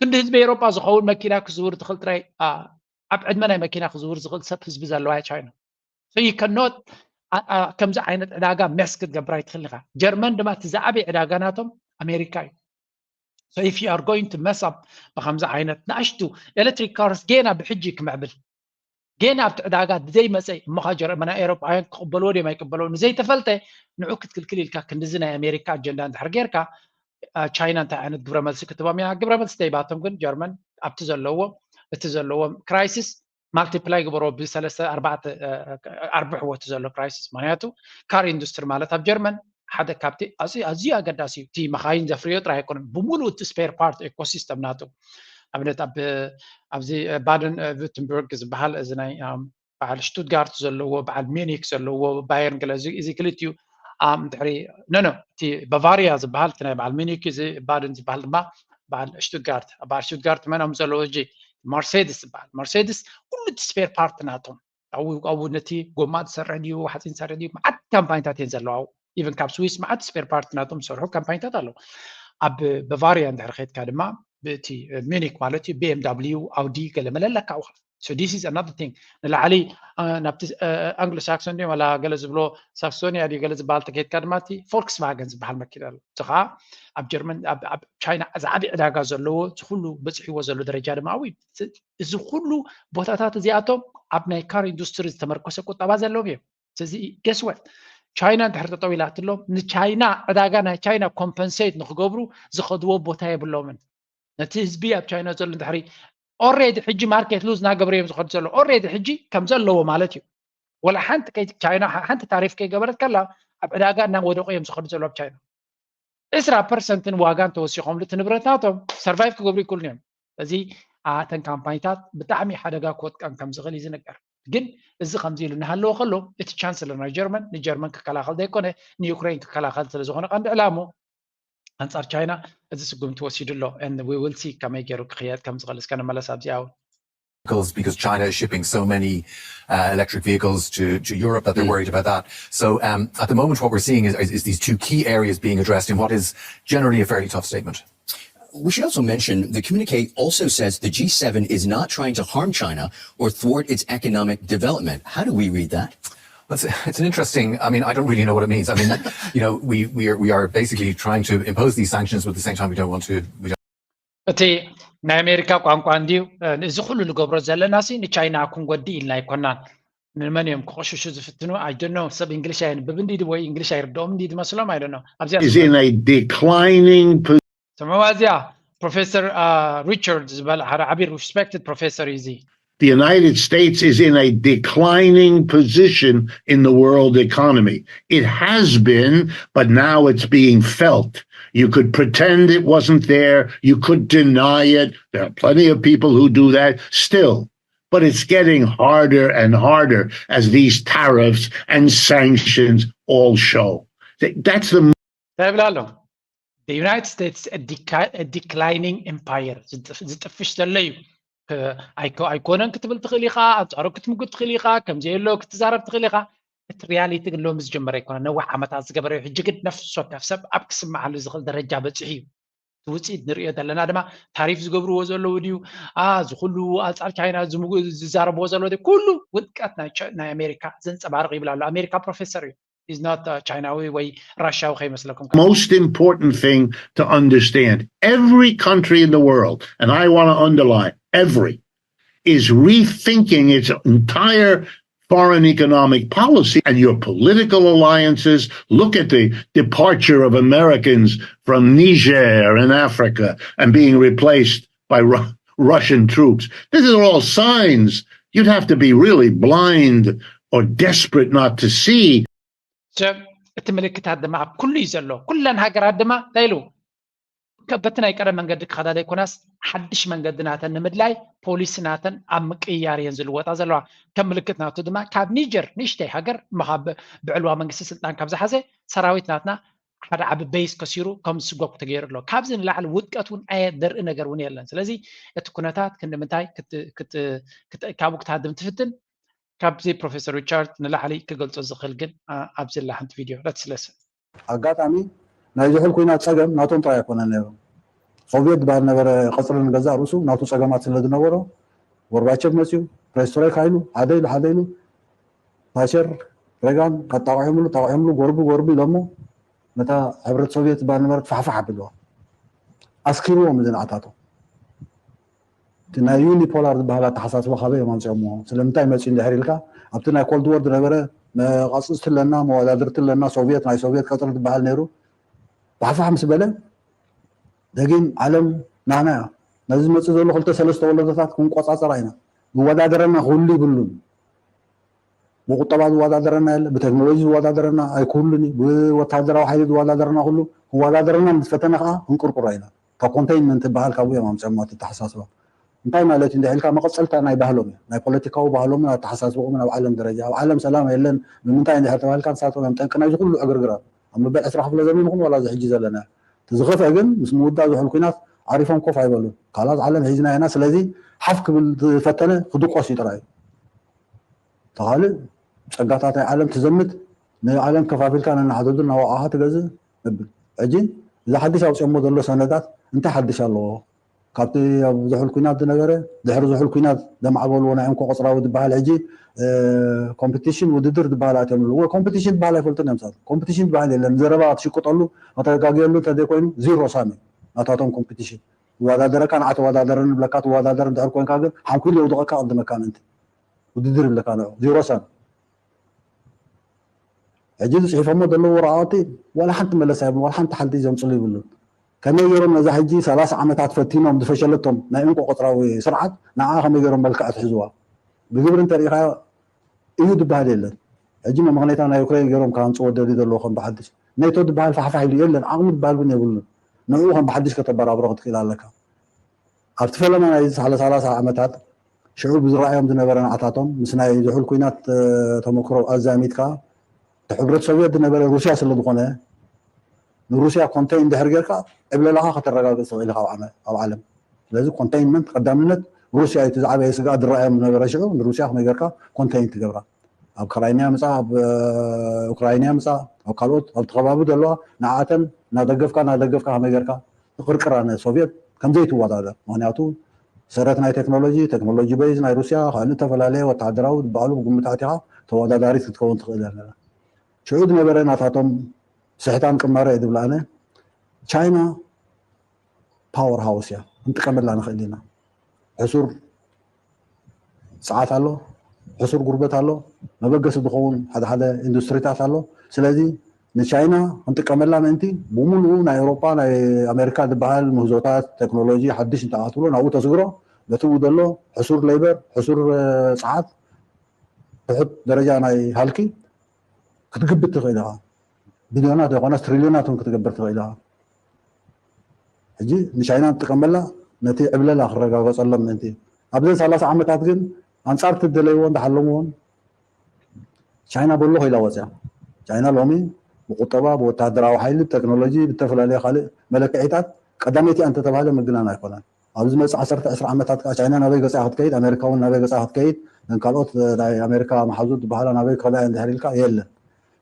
ክንዲ ህዝቢ ኤሮጳ ዝኸውን መኪና ክዝውር ዝኽእል ጥራይ ኣብ ዕድመ ናይ መኪና ክዝውር ዝኽእል ሰብ ህዝቢ ዘለዋ እያ ቻይና። So you cannot ከምዚ ዓይነት ዕዳጋ መስ ክትገብር ኣይትኽእል ኢኻ። ጀርመን ድማ እቲ ዝዓበየ ዕዳጋ ናቶም ኣሜሪካ እዩ። So if you are going to mess up ብከምዚ ዓይነት ንኣሽቱ ኤሌክትሪክ ካርስ ጌና ብሕጂ ክምዕብል ጌና ኣብቲ ዕዳጋ ዘይመፀ እሞኻ ጀርመና ኤሮፓውያን ክቕበልዎ ድዮም ኣይቅበልዎ ንዘይተፈልጠ ንዑ ክትክልክል ኢልካ ክንድዚ ናይ ኣሜሪካ ኣጀንዳ እንድሕር ጌርካ ቻይና እንታይ ዓይነት ግብረ መልሲ ክትቦም እያ። ግብረ መልሲ ተይባቶም ግን ጀርመን ኣብቲ ዘለዎ እቲ ዘለዎም ክራይሲስ ማልቲፕላይ ግበሮ ብሰለስተ ኣርባዕተ ኣርብሕዎ እቲ ዘሎ ክራይሲስ። ምክንያቱ ካር ኢንዱስትሪ ማለት ኣብ ጀርመን ሓደ ካብቲ ኣዝዩ ኣገዳሲ እዩ። እቲ መኻይን ዘፍርዮ ጥራይ ኣይኮነን፣ ብምሉእ እቲ ስፔር ፓርት ኤኮሲስተም ናቱ። ኣብነት ኣብዚ ባደን ቪርትንበርግ ዝበሃል እዚ ናይ በዓል ሽቱትጋርት ዘለዎ በዓል ሚኒክ ዘለዎ ባየርን ገለ እዚ ክልቲኡ ድሕሪ ኖ ኖ እቲ ባቫሪያ ዝበሃል እቲ ናይ በዓል ሚኒክ እዚ ባድን ዝበሃል ድማ በዓል ሽቱትጋርት በዓል ሽቱትጋርት መን እዮም ዘለዎ ሕጂ መርሴድስ ዝበሃል መርሴድስ ኩሉ እቲ ስፔር ፓርት ናቶም ኣብኡ ነቲ ጎማ ዝሰርሕ ድዩ ሓፂን ዝሰርሕ ድዩ መዓት ካምፓኒታት እየን ዘለዋ ኢቨን ካብ ስዊስ መዓት ስፔር ፓርት ናቶም ዝሰርሑ ካምፓኒታት ኣለዉ ኣብ ባቫሪያ እንድሕር ከድካ ድማ ብእቲ ሚኒክ ማለት እዩ ቢኤምዳብልዩ ኣውዲ ገለ መለለካ ውካ so this is another thing ንላዕሊ ናብቲ ኣንግሎ ሳክሶን ድዮም ዋላ ገለ ዝብሎ ሳክሶኒያ ድዩ ገለ ዝበሃል ተኬድካ ድማ እቲ ፎልክስቫገን ዝበሃል መኪና ኣሎ እዚ ከዓ ኣብ ጀርመን ኣብ ቻይና ዝዓቢ ዕዳጋ ዘለዎ እቲ ኩሉ በፅሒዎ ዘሎ ደረጃ ድማ ኣው እዚ ኩሉ ቦታታት እዚኣቶም ኣብ ናይ ካር ኢንዱስትሪ ዝተመርኮሰ ቁጠባ ዘለዎም እዮም ስለዚ ገስወት ቻይና እንድሕር ጠጠው ኢላትሎም ንቻይና ዕዳጋ ናይ ቻይና ኮምፐንሴት ንክገብሩ ዝኸድዎ ቦታ የብሎምን ነቲ ህዝቢ ኣብ ቻይና ዘሎ ድሕሪ already ሕጂ ማርኬት ሉዝ ናገብረ እዮም ዝኸዱ ዘሎ already ሕጂ ከም ዘለዎ ማለት እዩ ወላ ሓንቲ ቻይና ሓንቲ ታሪፍ ከይገበረት ከላ ኣብ ዕዳጋ እናወደቁ እዮም ዝኸዱ ዘሎ ኣብ ቻይና ዕስራ ፐርሰንትን ዋጋን ተወሲኾምሉ እቲ ንብረት ናቶም ሰርቫይቭ ክገብሩ ይክእሉን እዮም እዚ ኣተን ካምፓኒታት ብጣዕሚ ሓደጋ ክወጥቀን ከም ዝኽእል እዩ ዝንገር ግን እዚ ከምዚ ኢሉ እናሃለወ ከሎ እቲ ቻንስለር ናይ ጀርመን ንጀርመን ክከላኸል ዘይኮነ ንዩክሬን ክከላኸል ስለዝኾነ ቀንዲ ዕላሙ ኣንጻር ቻይና እዚ ስጉምቲ ወሲዱ ኣሎ and we will see ከመይ ገይሩ ክኽየድ ከም ዝኽእል እስከ ንመለስ ኣብዚኣ እውን vehicles because China is shipping so many uh, electric vehicles to, to Europe that they're worried about that. So um, at the moment, what we're seeing is, is, is these two key areas being addressed in what is generally a fairly tough statement. We should also mention the communique also says the G seven is not trying to harm China or thwart its economic development. How do we read that? It's, it's an interesting. I mean, I don't really know what it means. I mean, you know, we we are we are basically trying to impose these sanctions, but at the same time, we don't want to. We don't. እቲ ናይ ኣሜሪካ ቋንቋ እንድዩ እዚ ኩሉ ንገብሮ ዘለና ሲ ንቻይና ክንጎዲ ኢልና ኣይኮናን ንመን እዮም ክቆሽሹ ዝፍትኑ ኣይደኖ ሰብ እንግሊሽ ኣየንብብ እንዲ ወይ እንግሊሽ ኣይርድኦም እንዲ ዝመስሎም ኣይደኖ ኣብዚኣ is in a declining ስምዕዋ እዚኣ ፕሮፌሰር ሪቻርድ ዝበል ሓደ ዓቢ ሪስፔክትድ ፕሮፌሰር እዩ እዚ The United States is in a declining position in the world economy. It has been, but now it's being felt. You could pretend it wasn't there. You could deny it. There are plenty of people who do that still. But it's getting harder and harder as these tariffs and sanctions all show. That's the እንታይ ይብል ኣሎ ዩናይትድ ስቴትስ ዲክላይኒንግ ኤምፓየር ዝጥፍሽ ዘሎ እዩ ኣይኮነን ክትብል ትኽእል ኢኻ ኣንፃሩ ክትምጉት ትኽእል ኢኻ ከምዘየሎ ክትዛረብ ትኽእል ኢኻ እቲ ሪያሊቲ ግን ሎሚ ዝጀመረ ኣይኮነ ነዋሕ ዓመታት ዝገበረ ሕጂ ግን ነፍሲ ወከፍ ሰብ ኣብ ክስምዓሉ ዝኽእል ደረጃ በፂሑ እዩ ውፅኢት ንሪኦ ዘለና ድማ ታሪፍ ዝገብርዎ ዘለዉ ድዩ እዚ ኩሉ ኣንፃር ቻይና ዝዛረብዎ ዘለዎ ኩሉ ውድቀት ናይ ኣሜሪካ ዘንፀባርቕ ይብል ኣሎ ኣሜሪካ ፕሮፌሰር እዩ is not ቻይናዊ ወይ ራሽያዊ ከይመስለኩም most important thing to understand every country in the world and I want to underline every is rethinking its entire foreign economic policy and your political alliances. Look at the departure of Americans from Niger in Africa and being replaced by Ru- Russian troops. These are all signs. You'd have to be really blind or desperate not to see. ሰብ እቲ ምልክታት ድማ ኣብ ኩሉ እዩ ዘሎ ኩለን ሃገራት ድማ እንታይ ኢሉ በቲ ናይ ቀደም መንገዲ ክኸዳ ዘይኮናስ ሓድሽ መንገዲ ናተን ንምድላይ ፖሊሲ ናተን ኣብ ምቅያር እየን ዝልወጣ ዘለዋ ከም ምልክት ናቱ ድማ ካብ ኒጀር ንእሽተይ ሃገር ምኻብ ብዕልዋ መንግስቲ ስልጣን ካብ ዝሓዘ ሰራዊት ናትና ሓደ ዓቢ ቤስ ከሲሩ ከም ዝስጎጉ ተገይሩ ኣሎ ካብዚ ንላዕሊ ውድቀት እውን ኣየ ዘርኢ ነገር እውን የለን ስለዚ እቲ ኩነታት ክንዲ ምንታይ ካብኡ ክትሃድም ትፍትን ካብዚ ፕሮፌሰር ሪቻርድ ንላዕሊ ክገልፆ ዝኽእል ግን ኣብዚ ላ ሓንቲ ቪድዮ ለትስለስ ኣጋጣሚ ናይ ዝሑል ኩናት ፀገም ናቶም ጥራይ ኣይኮነን ነይሩ። ሶቭየት ዝበሃል ነበረ ቀፅሪ ንገዛእ ርእሱ ናቱ ፀገማት ስለ ዝነበሮ ጎርባቸቭ መፅዩ፣ ፕሬስትሮይካ ኢሉ ሓደ ኢሉ ሓደ ኢሉ ታቸር ሬጋን ኣጣቂዖምሉ ኣጣቂዖምሉ ጎርቢ ጎርቢ ኢሎሞ ነታ ሕብረት ሶቭየት ዝበሃል ነበረ ትፋሕፋሕ ኣቢልዋ ኣስኪርዎም እዚ ንዓታቶም። እቲ ናይ ዩኒፖላር ዝበሃል ኣተሓሳስባ ካበይ እዮም ኣምፅኦምዎ? ስለምንታይ መፅኡ እንድሕር ኢልካ ኣብቲ ናይ ኮልድ ወር ዝነበረ መቃፅፅቲ ኣለና፣ መወዳድርቲ ኣለና፣ ሶቭየት ናይ ሶቭየት ቀፅሪ ዝበሃል ነይሩ። ባሕፋሕ ምስ በለ ደጊም ዓለም ናህና እያ። ነዚ ዝመፅእ ዘሎ ክልተ ሰለስተ ወለዶታት ክንቆፃፀራ ኢና። ዝወዳደረና ክህሉ ይብሉን። ብቁጠባ ዝወዳደረና የለ፣ ብቴክኖሎጂ ዝወዳደረና ኣይክህሉን እዩ። ብወታደራዊ ሓይሊ ዝወዳደረና ኩሉ ክወዳደረና ምስ ፈተነ ከዓ ክንቅርቅሮ ኢና። ካብ ኮንቴይንመንት ዝበሃል ካብኡ እዮም ኣምፅኦሞ እቲ ኣተሓሳስባ። እንታይ ማለት እዩ እንድሕር ኢልካ፣ መቐፀልታ ናይ ባህሎም እዩ። ናይ ፖለቲካዊ ባህሎምን ኣተሓሳስባኦምን ኣብ ዓለም ደረጃ፣ ኣብ ዓለም ሰላም የለን። ንምንታይ እንድሕር ተባሂልካ፣ ንሳቶም እዮም ጠንቂ ናይዚ ኩሉ ዕግርግራት። ኣብ መበል ዕስራ ክፍለ ዘመን ይኹን ዋላ እዚ ሕጂ ዘለና፣ እቲ ዝኸፍአ ግን ምስ ምውዳእ ዝሑል ኲናት ዓሪፎም ኮፍ ኣይበሉን። ካልኣት ዓለም ሒዝና ኢና። ስለዚ ሓፍ ክብል ዝፈተነ ክድቆስ እዩ ጥራይ። ተኻልእ ጸጋታት ናይ ዓለም ትዘምት፣ ንዓለም ከፋፊልካ ነናሓተቱ እናወቓኻ ትገዝእ እብል። ሕጂ እዚ ሓድሽ ኣውፅኦሞ ዘሎ ሰነዳት እንታይ ሓድሽ ኣለዎ? ካብቲ ኣብ ዝሑል ኲናት ዝነበረ፣ ድሕሪ ዝሑል ኲናት ዘማዕበልዎ ናይ እንኮ ቆፅራዊ ዝበሃል ሕጂ ኮምፒቲሽን ውድድር ዝበሃል ኣትዮም ኣለዎ። ኮምፒቲሽን ዝበሃል ኣይፈልጥን እዮም። ሳት ኮምፒቲሽን ዝበሃል የለን። ዘረባ ትሽቅጠሉ፣ ከተጋግየሉ እንተዘይኮይኑ ዚሮ ሳሚ ናታቶም ኮምፒቲሽን። ይወዳደረካ ንዓ ተወዳደረኒ ብለካ፣ ትወዳደር እንድሕር ኮንካ ግን ሓንኩል የውድቐካ ቅድመካ ምእንቲ ውድድር ይብለካ ንዑ ዚሮ ሳሚ። ሕጂ ዝፅሒፎሞ ዘለዉ ወረቃቅቲ ዋላ ሓንቲ መለሳ የብሉ፣ ዋላ ሓንቲ ሓንቲ ዘምፅሉ ይብሉ። ከመይ ገይሮም ነዛ ሕጂ ሰላሳ ዓመታት ፈቲኖም ዝፈሸለቶም ናይ እንቆ ቆፅራዊ ስርዓት ንዓ ከመይ ገይሮም መልክዕ ትሕዝዋ? ብግብሪ እንተሪኢኻዮ እዩ ዝበሃል የለን። ሕጂ መመኽነይታ ናይ ዩክሬን ገይሮም ክሃንፅዎ ደልዩ ዘለዎ ከም ብሓድሽ ኔቶ ዝበሃል ፋሕፋሕ ኢሉ የለን። ዓቕሚ ዝበሃል እውን የብሉን። ንዕኡ ከም ብሓድሽ ከተበራብሮ ክትክእል ኣለካ። ኣብቲ ፈለማ ናይ ዝሓለ ሰላሳ ዓመታት ሽዑ ብዝረኣዮም ዝነበረ ንዓታቶም ምስ ናይ ዝሑል ኲናት ተመክሮ ኣዛሚድካ፣ እቲ ሕብረት ሶቪየት ዝነበረ ሩስያ ስለ ዝኾነ ንሩስያ ኮንቴይን እንድሕር ጌርካ ዕብለላኻ ከተረጋግፅ ትኽእል ኢኻ ኣብ ዓመ- ኣብ ዓለም። ስለዚ ኮንቴይንመንት ቀዳምነት ሩስያ እዩ። እቲ ዝዓበየ ስግኣት ዝረኣዮም ዝነበረ ሽዑ ንሩስያ ከመይ ጌርካ ኮንቴይን ትገብራ፣ ኣብ ክራይንያ ምፃ፣ ኣብ ኡክራይንያ ምፃ፣ ኣብ ካልኦት ኣብቲ ከባቢ ዘለዋ ንዓተን እናደገፍካ እናደገፍካ ከመይ ጌርካ ትቕርቅራ ንሶቪየት ከምዘይትወዳደር። ምክንያቱ ሰረት ናይ ቴክኖሎጂ፣ ቴክኖሎጂ በይዝ ናይ ሩስያ ካልእ ዝተፈላለየ ወተሃደራዊ ዝበሃሉ ግምታት ኢኻ ተወዳዳሪት ክትከውን ትኽእል ኣለና። ሽዑ ዝነበረ ናታቶም ስሕታን ቅማረ እየ ዝብል ኣነ። ቻይና ፓወር ሃውስ እያ፣ ክንጥቀመላ ንኽእል ኢና። ሕሱር ፀዓት ኣሎ፣ ሕሱር ጉርበት ኣሎ፣ መበገሲ ዝኸውን ሓደ ሓደ ኢንዱስትሪታት ኣሎ። ስለዚ ንቻይና ክንጥቀመላ ምእንቲ ብምሉኡ ናይ ኤውሮጳ ናይ ኣሜሪካ ዝበሃል ምህዞታት ቴክኖሎጂ ሓድሽ እንተኣትብሎ ናብኡ ተስግሮ፣ በቲ ብኡ ዘሎ ሕሱር ሌበር፣ ሕሱር ፀዓት፣ ትሑት ደረጃ ናይ ሃልኪ ክትግብት ትኽእል ኢኻ። ቢልዮናት ዘይኮነስ ትሪልዮናት እውን ክትገብር ትኽእል ኢኻ። ሕጂ ንቻይና ንጥቀመላ ነቲ ዕብለላ ክረጋገፀሎም ምእንቲ። ኣብዘን ሰላሳ ዓመታት ግን ኣንፃር እቲ ደለይዎ እንዳሓለምዎን ቻይና በሎ ከይላ ወፅያ። ቻይና ሎሚ ብቁጠባ፣ ብወታደራዊ ሓይሊ፣ ብቴክኖሎጂ፣ ብተፈላለየ ካልእ መለክዒታት ቀዳመይቲ እያ እንተተባህለ ምግናን ኣይኮነን። ኣብ ዝመፅእ ዓሰርተ ዕስራ ዓመታት ከዓ ቻይና ናበይ ገፃ ክትከይድ፣ ኣሜሪካ እውን ናበይ ገፃ ክትከይድ፣ ነን ካልኦት ናይ ኣሜሪካ መሓዙት ዝበሃላ ናበይ ክኸዳ እየን እንድሕር ኢልካ የለን።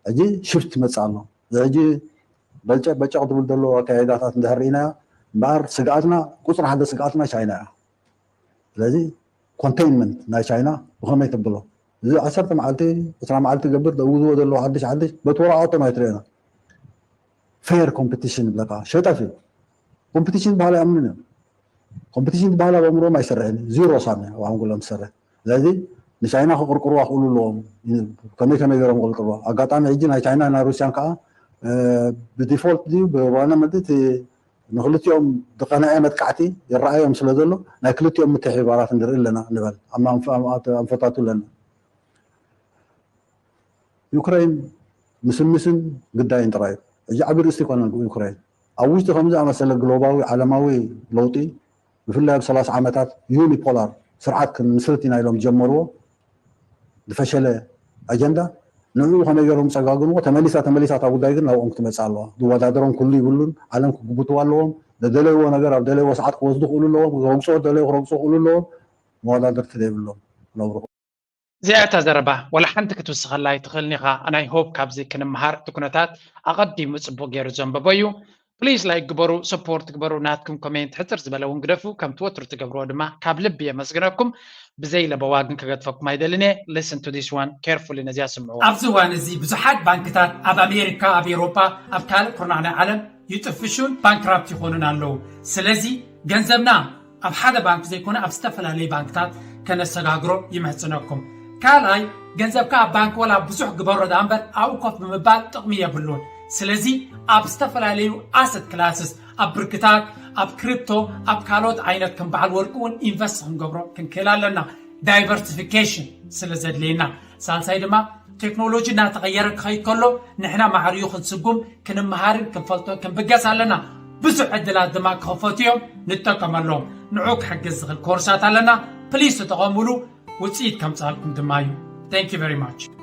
ሕጂ ሽፍት መፅእ ኣሎ። እዚ ሕጂ በጨቅ በጨቅ ዝብል ዘሎ ኣካይዳታት እንድሕር ርኢናዮ እምበኣር ስግኣትና ቁፅሪ ሓደ ስግኣትና ቻይና እያ። ስለዚ ኮንቴይንመንት ናይ ቻይና ብኸመይ ተብሎ? እዚ ዓሰርተ መዓልቲ ዕስራ መዓልቲ ገብር ደውዝዎ ዘለዎ ሓድሽ ሓድሽ በቲ ወረቃቅቶም ኣይትርእዮና። ፌር ኮምፒቲሽን ይብለካ ሸጠፍ እዩ። ኮምፒቲሽን ዝበሃል ኣይኣምኑን እዮም። ኮምፒቲሽን ዝበሃል ኣብ ኣእምሮም ኣይሰርሕን እዩ። ዚሮ ሳም እዩ ኣብ ሓንጎሎም ዝሰርሕ። ስለዚ ንቻይና ክቕርቅርዋ ክእሉ ኣለዎም። ከመይ ከመይ ገይሮም ክቕርቅርዋ? ኣጋጣሚ ሕጂ ናይ ቻይና ናይ ሩስያን ከዓ ብዲፎልት ድዩ ብዋና መዲ ንክልቲኦም ዝቐንዐ መጥቃዕቲ ይረኣዮም ስለ ዘሎ ናይ ክልቲኦም ምትሕብባራት ንርኢ ኣለና ንበል፣ ኣንፈታቱ ኣለና። ዩክሬን ምስምስን ግዳይን ጥራይ እዩ። ሕጂ ዓቢ ርእስቲ ይኮነን ዩክሬን ኣብ ውሽጢ ከምዚ ኣመሰለ ግሎባዊ ዓለማዊ ለውጢ ብፍላይ ኣብ ሰላሳ ዓመታት ዩኒፖላር ስርዓት ክንምስርት ኢና ኢሎም ዝጀመርዎ ዝፈሸለ ኣጀንዳ ንዕኡ ከመይ ገይሮም ፀጋግንዎ ተመሊሳ ተመሊሳ እታ ጉዳይ ግን ናብኦም ክትመፅእ ኣለዋ። ዝወዳደሮም ኩሉ ይብሉን ዓለም ክጉብትዋ ኣለዎም። ዘደለይዎ ነገር ኣብ ደለይዎ ሰዓት ክወስዱ ክእሉ ኣለዎም። ክረግፅዎ ደለዩ ክረግፅዎ ክእሉ ኣለዎም። መወዳደርቲ ዘይብሎም ክነብሩ። እዚኣ እታ ዘረባ ወላ ሓንቲ ክትውስኸላ ኣይትኽእልን ኢኻ። ኣናይ ሆፕ ካብዚ ክንምሃር እቲ ኩነታት ኣቐዲሙ ፅቡቕ ገይሩ ዘንበቦ እዩ። ፕሊዝ ላይክ ግበሩ፣ ሰፖርት ግበሩ፣ ናትኩም ኮሜንት ሕፅር ዝበለ እውን ግደፉ። ከምቲ ወትሩ ትገብርዎ ድማ ካብ ልቢ የመስግነኩም። ብዘይ ለበዋ ግን ክገድፈኩም ኣይደልን እየ። Listen to this one carefully፣ ነዚኣ ስምዕዋ። ኣብዚ እዋን እዚ ብዙሓት ባንክታት ኣብ ኣሜሪካ፣ ኣብ ኤውሮጳ፣ ኣብ ካልእ ኩርናዕ ናይ ዓለም ይጥፍሹን ባንክራፕት ይኾኑን ኣለዉ። ስለዚ ገንዘብና ኣብ ሓደ ባንክ ዘይኮነ ኣብ ዝተፈላለዩ ባንክታት ከነሰጋግሮ ይምሕጽነኩም። ካልኣይ ገንዘብካ ኣብ ባንክ ወላ ብዙሕ ግበሮ ደኣ እምበር ኣብኡ ኮፍ ብምባል ጥቕሚ የብሉን። ስለዚ ኣብ ዝተፈላለዩ ኣሰት ክላስስ ኣብ ብርክታት ኣብ ክሪፕቶ ኣብ ካልኦት ዓይነት ከም በዓል ወርቂ እውን ኢንቨስት ክንገብሮ ክንክእል ኣለና። ዳይቨርሲፊኬሽን ስለ ዘድልየና። ሳልሳይ ድማ ቴክኖሎጂ እናተቐየረ ክኸይድ ከሎ ንሕና ማዕሪኡ ክንስጉም ክንመሃርን ክንፈልጦን ክንብገስ ኣለና። ብዙሕ ዕድላት ድማ ክኸፈቱ እዮም፣ ንጠቀመሎም። ንዑ ክሕግዝ ዝኽእል ኮርሳት ኣለና። ፕሊስ ተጠቐሙሉ፣ ውፅኢት ከምፅኣልኩም ድማ እዩ። Thank you very much።